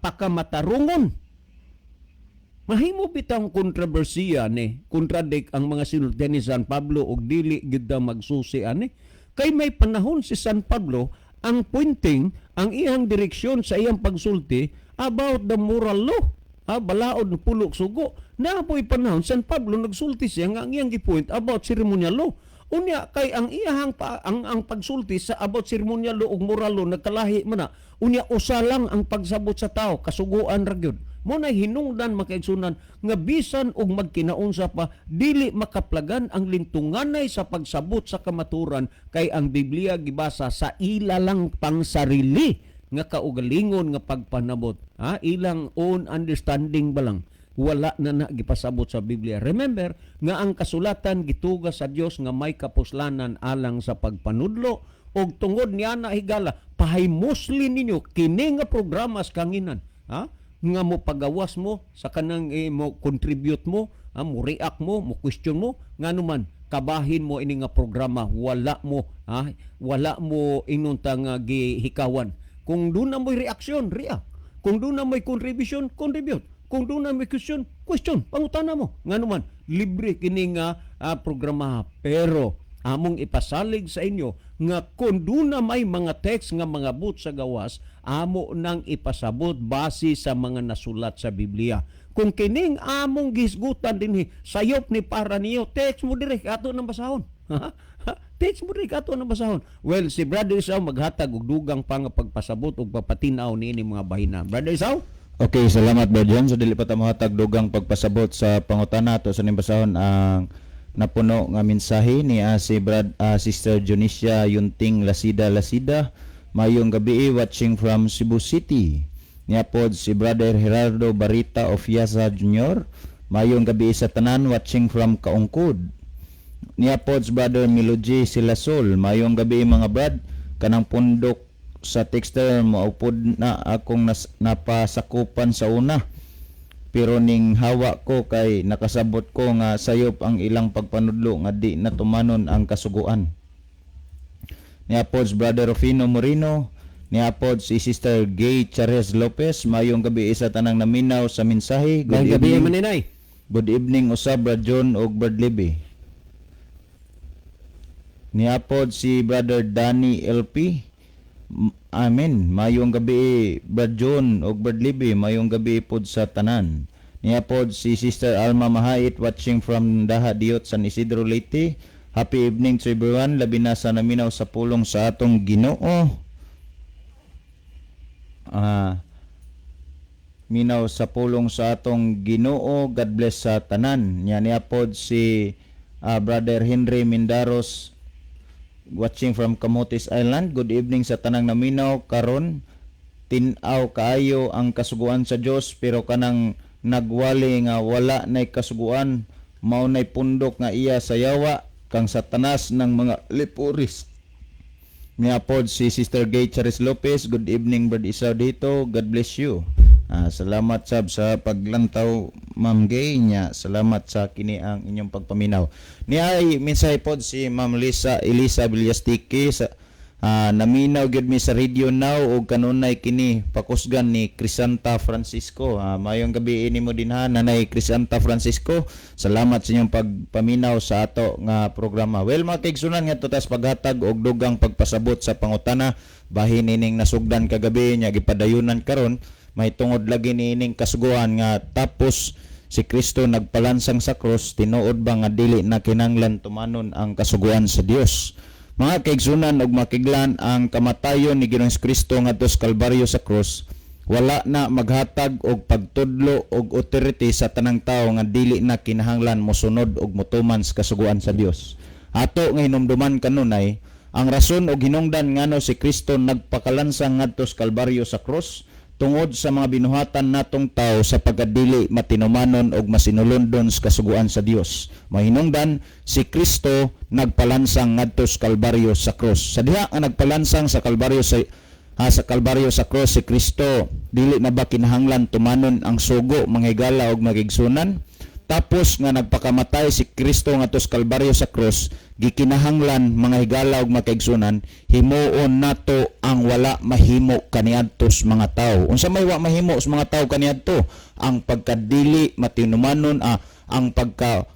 pakamatarungon. Mahimo bitang kontrobersiya ni contradict ang mga sinultian ni San Pablo og dili gid daw magsusi ani. Kay may panahon si San Pablo ang pointing ang iyang direksyon sa iyang pagsulti about the moral law. Ah, balaod ng pulok sugo. Naa po'y panahon San Pablo nagsulti siya nga ang iyang gipoint about ceremonial law. Unya kay ang iyahang pa, ang pagsulti sa about ceremonial law ug moral law nagkalahi man na. Unya usa lang ang pagsabot sa tao, kasuguan ra gyud. Mo na hinungdan, makaigsunan, nga bisan og magkinaunsa pa, dili makaplagan ang lintunganay sa pagsabot sa kamaturan kay ang Biblia gibasa sa ila lang pang sarili nga kaugalingon nga pagpanabot. Ha, ilang own understanding ba lang, wala na na gipasabot sa Biblia. Remember nga ang kasulatan gituga sa Dios nga may kapuslanan alang sa pagpanudlo, og tungod niya na, higala, pahimusli ninyo kini nga programa sa kanginan, ha, nga mo pagawas mo sa kanang mo contribute mo, ha, mo react mo, mo question mo, ngano man kabahin mo ini nga programa, wala mo, ha, wala mo inunta nga gihikawan. Kung doon na mo'y reaksyon, react. Kung doon na mo'y contribution, contribute. Kung doon na may question, question, pangutana mo, ngano man libre kini nga programa. Pero among ipasalig sa inyo nga kung doon na may mga text nga mga but sa gawas, amo nang ipasabot base sa mga nasulat sa Biblia. Kung kining among gisgutan dinhi sayop ni para niyo, text mo dire, ato nang basahon. Text mo dire, ato nang basahon. Well, si Brother Isao maghatag og dugang pa nga pagpasabot ug papatinaw niini mga bahina. Brother Isao. Okay, salamat, Brother John. So dili pa ta mohatag dugang pagpasabot sa pangutana, to sa ning basahon ang napuno nga mensahe ni si Brad Sister Junisia Yunting Lasida Lasida. Mayong gabi, watching from Cebu City. Niya pod si Brother Gerardo Barita Ofiasa Jr. Mayong gabi sa tanan, watching from Kaungkod. Niya pod si Brother Miloji Silasol. Mayong gabi, mga brad, kanang pundok sa texter maupod na akong napasakupan sa una. Pero ning hawa ko kay nakasabot ko nga sayop ang ilang pagpanudlo nga di na tumanon ang kasuguan. Niya pod si Brother Rufino Moreno, niya pod si Sister Gay Charles Lopez. Mayong gabi sa tanang naminaw sa mensahe. Good Good gabi evening. maninay. Good evening usab, Brad John ug Brad Libby. Niya pod si Brother Danny LP. Amen. Mayong gabi, Brad John ug Brad Libby, mayong gabi pod sa tanan. Niya pod si Sister Alma Mahait, watching from Daha Diot, San Isidro, Leyte. Happy evening to everyone, labi na sa naminaw sa pulong sa atong Ginoo. Minaw sa pulong sa atong Ginoo. God bless sa tanan. Nya niya pod si Brother Henry Mindaros, watching from Camotes Island. Good evening sa tanang naminaw karon. Tin-aw kaayo ang kasuguan sa Dios, pero kanang nagwali nga wala nay kasuguan mao nay pundok nga iya sa yawa kang Satanas ng mga lipuris. Niya pod si Sister Gay Charis Lopez. Good evening, Brad Isaw dito. God bless you. Salamat sab sa paglantaw, Ma'am Gay, nya. Salamat sa kini ang inyong pagpaminaw. Niay mensahe pod si Ma'am Lisa Elisa Villastiki sa naminaw gyud mi sa radio now og kanunay kini pakusgan ni Crisanta Francisco. Maayong gabi nimo dinha, Nanay Crisanta Francisco. Salamat sa inyong pagpaminaw sa ato nga programa. Well, mga kaigsunan, ngadto tas paghatag og dugang pagpasabot sa pangutana bahin ining nasugdan kagabi nya gipadayunan karon, may tungod lagi niining kasuguan nga tapos si Kristo nagpalansang sa krus, tinuod ba nga dili na kinanglan tumanon ang kasuguan sa Dios? Mga kaigsunan ug makiglan, ang kamatayon ni Ginoong Kristo ngadto sa Kalbaryo sa krus wala na maghatag og pagtudlo og authority sa tanang tawo nga dili na kinahanglan mosunod og motuman sa kasuguan sa Dios. Ato nga hinumduman kanunay ang rason og hinungdan ngano si Kristo nagpakalansang ngadto sa Kalbaryo sa krus tungod sa mga binuhatan natong tao sa pagkadili matinumanon og masinulondon sa kasuguan sa Dios. Mahinungdan si Kristo nagpalansang ngadto sa Kalbaryo sa krus. Sa diha nga nagpalansang sa Kalbaryo sa Kalbaryo sa krus si Kristo, dili na ba kinahanglan tumanon ang sugo, mga higala og magigsunan? Tapos nga nagpakamatay si Kristo ngadto sa Kalbaryo sa krus, gikinahanglan, mga higala ug makaigsunan, himuon nato ang wala mahimo kaniadto sa mga tawo. Unsa may wa mahimo sa mga tawo kaniadto? Ang pagkadili matinumanon, ang pagka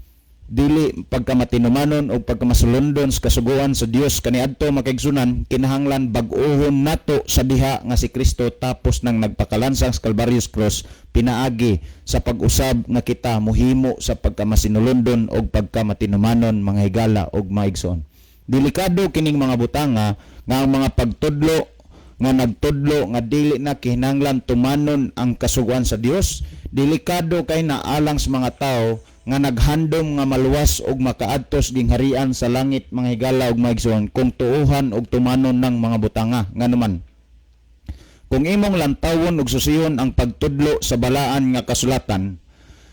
dili pagkamatinumanon o pagkamasulundon sa kasuguan sa Dios kaniadto, makaigsunan, kinahanglan bag-ohon nato sa diha nga si Kristo tapos nang nagpakalansang sa Calvary's Cross pinaagi sa pag-usab nga kita mohimo sa pagkamasinulondon og pagkamatinumanon, mga higala og maigsoon. Delikado kining mga butanga nga ang mga pagtudlo nga nagtudlo nga dili na kinahanglan tumanon ang kasuguan sa Dios, delikado kay na alang sa mga tao nga naghandom nga maluwas og makaadtos gingharian sa langit, mga higala og maigsoon, kung tuuhan og tumanon ng mga butanga. Nganuman, kung imong lantawon og susihon ang pagtudlo sa balaan nga kasulatan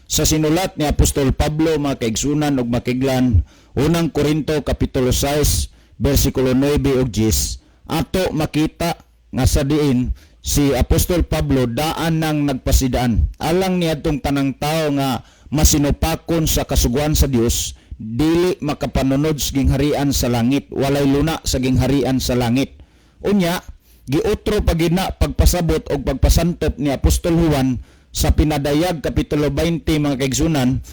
sa sinulat ni Apostol Pablo, mga kaigsunan ug makiglan, Unang Korinto kapitulo 6 bersikulo 9 ug 10, ato makita nga sa diin si Apostol Pablo daan nang nagpasidaan alang niadtong tanang tao nga masinupakon sa kasuguan sa Dios dili makapanunod sa gingharian sa langit, walay luna sa gingharian sa langit. Unya giutro pa gid na pagpasabot og pagpasantop ni Apostol Juan sa Pinadayag kapitulo 20, mga kaigsunan,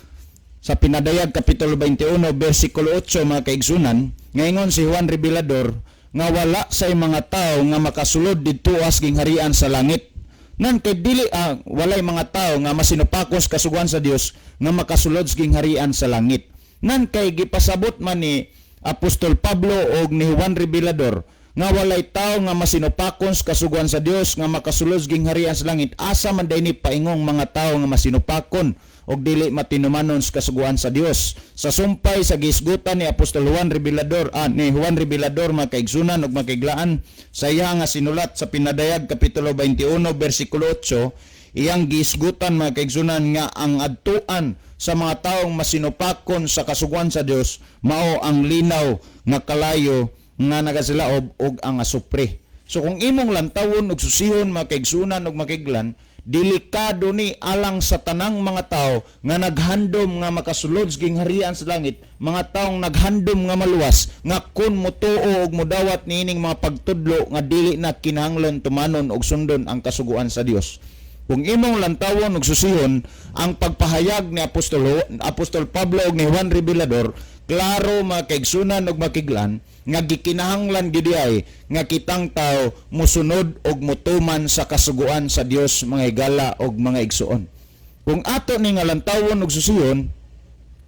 sa Pinadayag kapitulo 21 bersikulo 8, mga kaigsunan, ngaingon si Juan Revelador nga wala say mga tao nga makasulod didto sa gingharian sa langit. Nan kay dili walay mga tao nga masinupakos kasuguan sa Dios nga makasulod sa gingharian sa langit. Nan kay gipasabot man ni Apostol Pablo og ni Juan Revelador nga walay tao nga masinupakon sa kasuguan sa Dios nga makasulod sa gingharian sa langit, asa man day ni paingong mga tao nga masinupakon og dili matinumanon sa kasuguan sa Dios? Sa sumpay sa gisgutan ni Apostol Juan Revelador, ni Juan Revelador, mga kaigsunan ug makiglaan, sa iya nga sinulat sa Pinadayag kapitulo 21 bersikulo 8, iyang gisgutan, mga kaigsunan, nga ang adtuan sa mga taong masinupakon sa kasuguan sa Dios mao ang linaw nga kalayo nga nagasilaob og ang asupre. So kung imong lantawon og susihon, mga kaigsunan ug makiglan, delikado ni alang sa tanang mga tao nga naghandom nga makasulod sa gingharian sa langit, mga taong naghandom nga maluwas, nga kun motuo og modawat niining mga pagtudlo nga dili na kinahanglan tumanon og sundon ang kasuguan sa Dios. Kung imong lantawon og susihon ang pagpahayag ni Apostol Pablo og ni Juan Revelador, klaro, mga kaigsunan og makiglan, nga gikinahanglan gid ay nga kitang tao mosunod og motuman sa kasuguan sa Dios, mga higala og mga igsuon. Kung ato ni nga lantawon og susihon,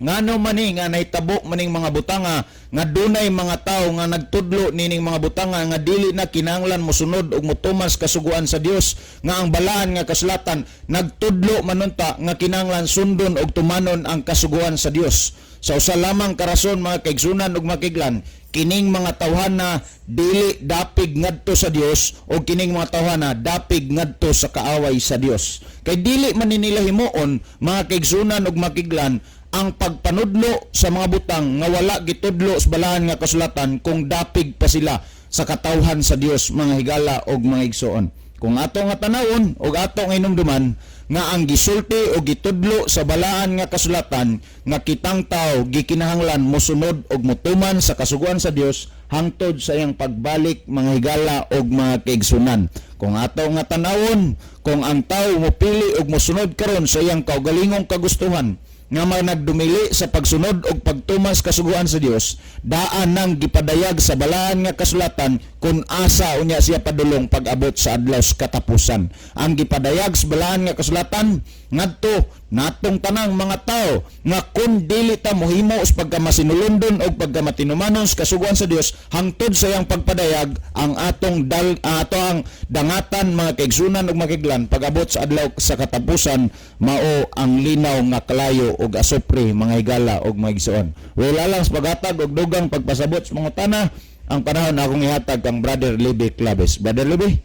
ngano man ni nga nahitabo maning mga butanga nga dunay mga tawo nga nagtudlo nining mga butanga nga dili na kinahanglan mosunod og motuman sa kasuguan sa Dios, nga ang balaan nga kasulatan nagtudlo manunta nga kinahanglan sundon og tumanon ang kasuguan sa Dios? Sa usa lamang karason, mga kaigsunan ug makiglan, kining mga tawhana dili dapig ngadto sa Dios o kining mga tawhana dapig ngadto sa kaaway sa Dios. Kay dili man ni nila himuon, mga kaigsunan ug makiglan, ang pagpanudlo sa mga butang nga wala gitudlo sa balaan nga kasulatan kung dapig pa sila sa katawhan sa Dios, mga higala og mga igsoon. Kung ato nga tanawon og ato nga hinumduman nga ang gisulti o gitudlo sa balaan nga kasulatan nga kitang tao gikinahanglan mosunod og motuman sa kasuguan sa Dios hangtod sa iyang pagbalik, mga higala og mga kaigsunan. Kung ato nga tanawon, kung ang tao mopili og mosunod karon sa iyang kaugalingong kagustuhan nga mga nagdumili sa pagsunod og pagtuman sa kasuguan sa Dios, daan nang gipadayag sa balaan nga kasulatan kung asa unya siya padulong pag-abot sa adlaw sa katapusan. Ang gipadayag sa balaan nga kasulatan ngadto natong tanang mga tao nga kun dili ta mohimo sa pagkamasinulondon og pagkamatinumanon sa kasuguan sa Dios hangtod sa iyang pagpadayag, ang atong dal ato ang dangatan, mga kaigsunan ug makiglan, pag-abot sa adlaw sa katapusan mao ang linaw nga kalayo ug asupre, mga higala ug mga igsoon. Wala lang sa paghatag og dugang pagpasabot sa mga tana ang panahon akong ihatag kang Brother Libby Claves. Brother Libby.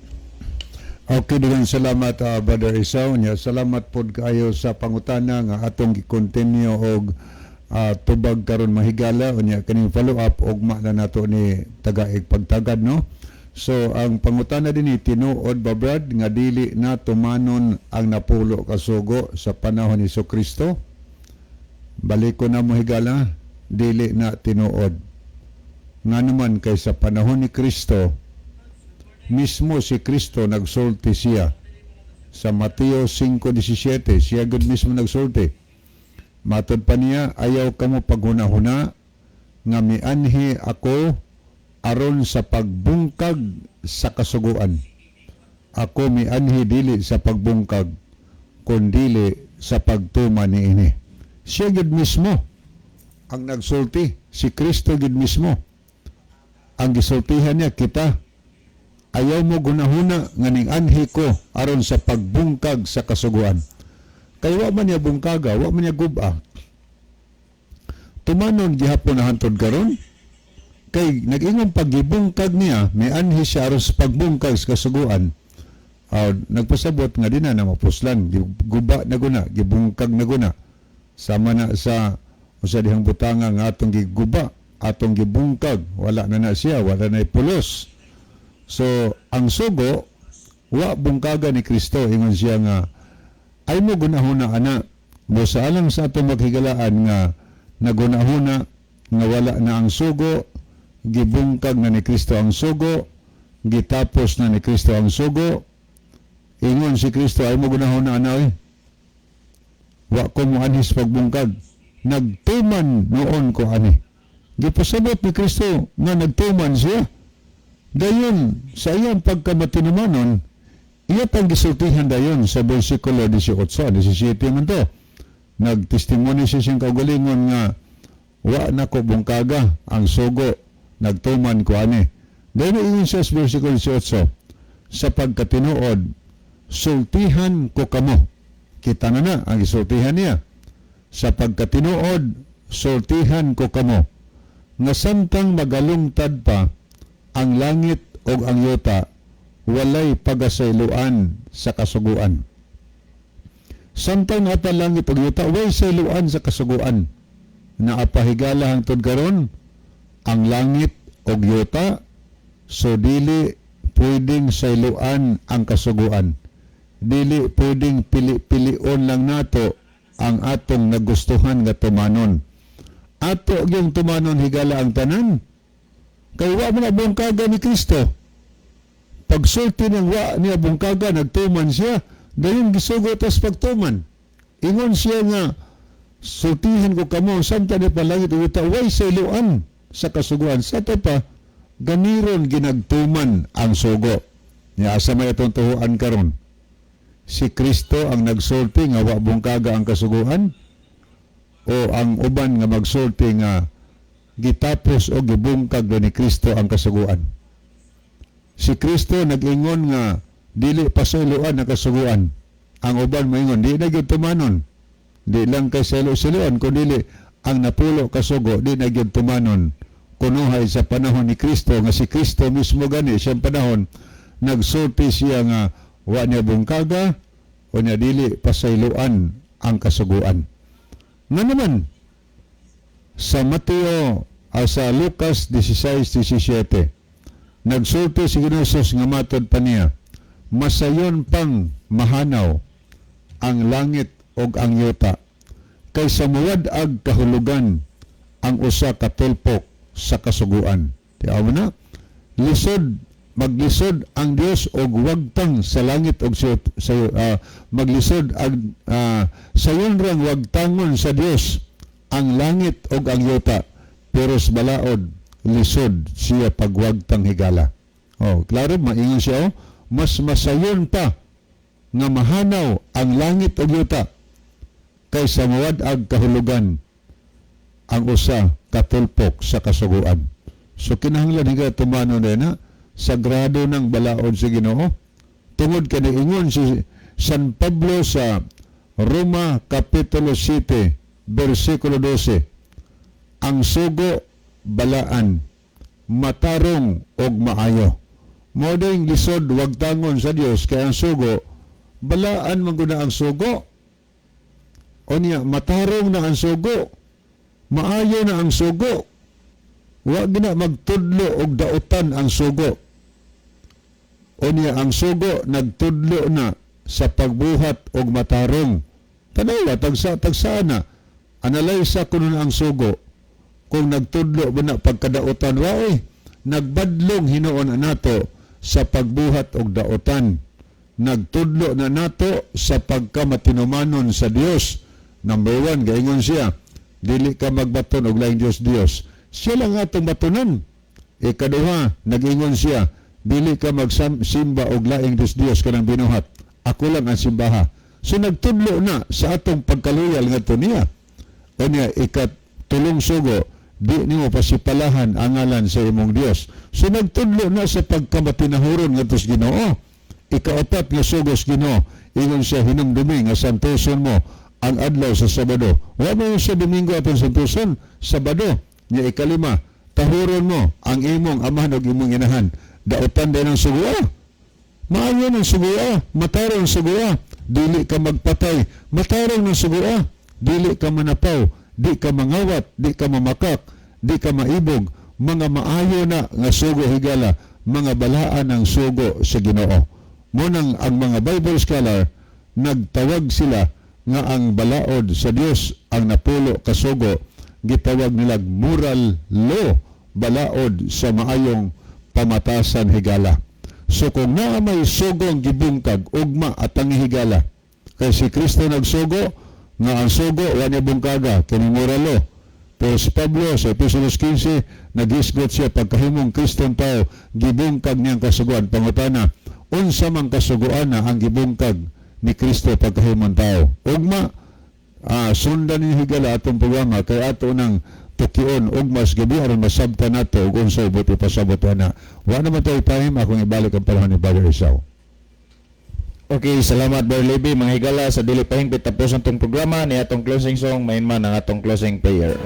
Okay, daghang salamat, Brother Isaw. Nya, salamat pod kaayo sa pangutana nga atong gi-continue og tubag karon, mahigala. Unya kaning follow up ugma na nato ni tagaig pagtagad, no. So ang pangutana dinhi, tinuod ba, Brad, nga dili na tumanon ang napulo ka sugo sa panahon ni Kristo? Balik ko na mo, higala, dili na tinuod. Nga naman kay sa panahon ni Kristo mismo, si Kristo nagsulti siya sa Mateo 5:17, siya gud mismo nagsulti. Matod pa niya, "Ayaw kamo paghunahuna nga mianhi ako aron sa pagbungkag sa kasuguan. Ako mianhi dili sa pagbungkag kundili sa pagtuman niini." Siya gud mismo ang nagsulti, si Kristo gud mismo. Ang gisultihan niya kita, "Ayaw mo gunahuna nga ning anhi ko aron sa pagbungkag sa kasuguan." Kay wa man niya bungkaga, wa man niya guba. Tumanon gihapon na hantod karon. Kay nag-ingon paggibungkag niya, may anhi siya aron sa pagbungkag sa kasuguan. Nagpasabot nga di na na mapuslan, guba na guna, gibungkag na guna. Sama na sa usa dihang butanga nga atong giguba, atong gibungkag, wala na na siya, wala na pulos. So, ang sugo, wa bungkaga ni Kristo, ingon siya nga, ay mo gunahuna ana, mo sa alang sa atong maghigalaan nga nagunahuna nga wala na ang sugo, gibungkag na ni Kristo ang sugo, gitapos na ni Kristo ang sugo. Ingon si Kristo, "Ay mo gunahuna ana oy. Wa ko mo anhis pagbungkag. Nagtuman noon ko ani." Gipasabot ni Kristo nga nagtuman siya. Dayon, sa iyang pagkamatinumanon, iya pang gisultihan dayon sa versikulo 18, 17 man to. Nagtestimony siya siyang kaugalingon nga wa na ko bungkaga ang sugo, nagtuman ko ani. Dayon ingon siya sa versikulo 18, "Sa pagkatinuod, sultihan ko kamo." Kita na na ang gisultihan niya. "Sa pagkatinuod, sultihan ko kamo, nga samtang magalungtad pa ang langit o ang yuta, walay pagasayloan sa kasuguan." Samtang naa pa langit ug yuta, way sayloan sa kasuguan. Naa pa, higala, hangtod karon ang langit ug yuta, so dili pwedeng sayloan ang kasuguan. Dili pwedeng pili-pilion lang nato ang atong nagustuhan nga tumanon. Ato yung tumanon, higala, ang tanan. Kay wa man na bungkaga ni Kristo. Pagsulti ng wa niya bungkaga, nagtuman siya, dayon gisugo tas pagtuman. Ingon siya nga, "Sultihan ko kamo, samtang naa pa langit ug yuta, way sayloan sa kasuguan." Sa ato pa, ganiron ginagtuman ang sugo. Nya asa may atong tuhuan karon? Si Kristo ang nagsulti nga wa bungkaga ang kasuguan o ang uban nga magsulti nga gitapos o gibungkag ni Kristo ang kasuguan? Si Kristo nag-ingon nga dili pasayloan ang kasuguan. Ang uban moingon di na gyud tumanon. Di lang kay saylo-sayloan kun dili ang napulo kasugo di na gyud tumanon. Kunuhay sa panahon ni Kristo nga si Kristo mismo gani siyang panahon nagsulti siya nga wa niya bungkaga o niya dili pasayloan ang kasuguan. Nga naman sa Mateo, sa Lucas 16:17, nagsulti si Ginoo nga matod pa niya, Masayon pang mahanaw ang langit og ang yuta kaysa muwad-ag kahulugan ang usa ka tulpok sa kasuguan. Tiaw mo na? Lisod maglisod ang Dios og wagtang sa langit og sa maglisod ang sayon rang wagtangon sa Dios ang langit og ang yuta, pero sa balaod lisod siya pagwagtang, higala. Oh, klaro maingon siya, oh, mas masayon pa nga mahanaw ang langit ug yuta kaysa muwad-ag kahulugan ang usa ka tulpok sa kasuguan. So kinahanglan, higala, tumano na sagrado ng balaod sa Ginoo. Tungod kay ingon si San Pablo sa Roma Kapitulo 7 versikulo 12, ang sugo balaan, matarong og maayo. Mao ding lisod wagtangon sa Dios kay ang sugo balaan man gud na ang sugo. Unya matarong na ang sugo, maayo na ang sugo. Wa gina magtudlo og dautan ang sugo. Unya ang sugo nagtudlo na sa pagbuhat og matarong. Tanawa, tagsa tagsa na. Analaysa kuno na ang sugo kung nagtudlo ba na pagkadautan. Wa oy, nagbadlong hinuon na nato sa pagbuhat og dautan. Nagtudlo na nato sa pagkamatinumanon sa Dios. Number 1, gaingon siya, dili ka magbaton og laing Dios Dios. Siya lang atong batonan. Ikaduha, nag-ingon siya, dili ka magsimba og laing Dios Dios kanang binuhat. Ako lang ang simbaha. So nagtudlo na sa atong pagkaluyal ngadto niya. Unya ikatulong sugo, di nimo pasipalahan ang ngalan sa imong Dios. So nagtudlo na sa pagkamatinahuron ngadto sa Ginoo. Ikaapat nga sugo sa Ginoo, ingon siya, hinumdumi nga santoson mo ang adlaw sa Sabado. Wa mo sa Domingo atong santoson, Sabado. Nya ikalima, tahuron mo ang imong amahan ug imong inahan. Dautan din ang sugo. Maayo ng sugoa, matarong sugoa, dili ka magpatay, matarong ng sugoa, dili ka manapaw, di ka mangawat, di ka mamakak, di ka maibog, mga maayo na nga sugo, higala, mga balaan ang sugo sa Ginoo. Munang ang mga Bible scholar, nagtawag sila nga ang balaod sa Dios, ang napulo ka sugo, gitawag nilag moral law, balaod sa maayong pamatasan, higala. So kung naa may sugong gibungkag, ugma at ang higala. Kay si Kristo nagsugo nga ang sugo wa niya bungkaga kini moral law. Pero si Pablo sa Efesios 15, naghisgot siya pagkahimong Kristong tao, gibungkag niyang kasuguan. Pangutana, unsa man kasuguan na ang gibungkag ni Kristo pagkahimong tao? Ugma, sundan ninyo, higala, atong programa kay ato nang tukion ugma sa gabi aron masabtan nato ug unsay buot ipasabot ana. Wa naman tayo time, akong ibalik ang panahon ni Brother Esau. Okay, salamat, Brother Levi. Mga higala, sa dili pa hingpit tapos ang tong programa ni atong closing song, main man ang atong closing prayer.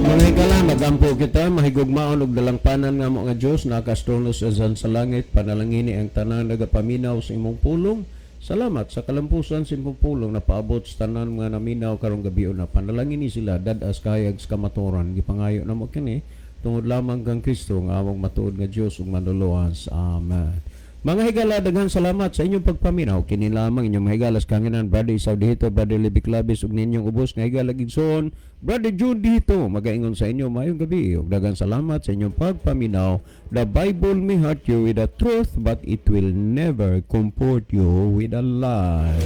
Mga higala, magampo kita, mahigugmaon og dalangpanan nga mo nga Dios, nakastronos sa sa langit, panalangini ang tanan nagapaminaw sa imong pulong. Salamat sa kalampusan sa imong pulong na paabot sa tanan mga naminaw karong gabi na panalangini sila dad-as kayag sa kamatuoran. Gipangayo namo kini tungod lamang kang Kristo nga among matuod nga Dios ug manluluwas. Amen. Mga higala, daghang salamat sa inyong pagpaminaw. Kini lamang inyong mahigala sa kanginan, Brother Isaw Dihito, Brother Libby Clavis, ug ninyong ubos nga higala gigsoon, Brother June Dihito. Magaingon sa inyo, maayong gabi. Ug daghang salamat sa inyong pagpaminaw. The Bible may hurt you with the truth, but it will never comfort you with a lie.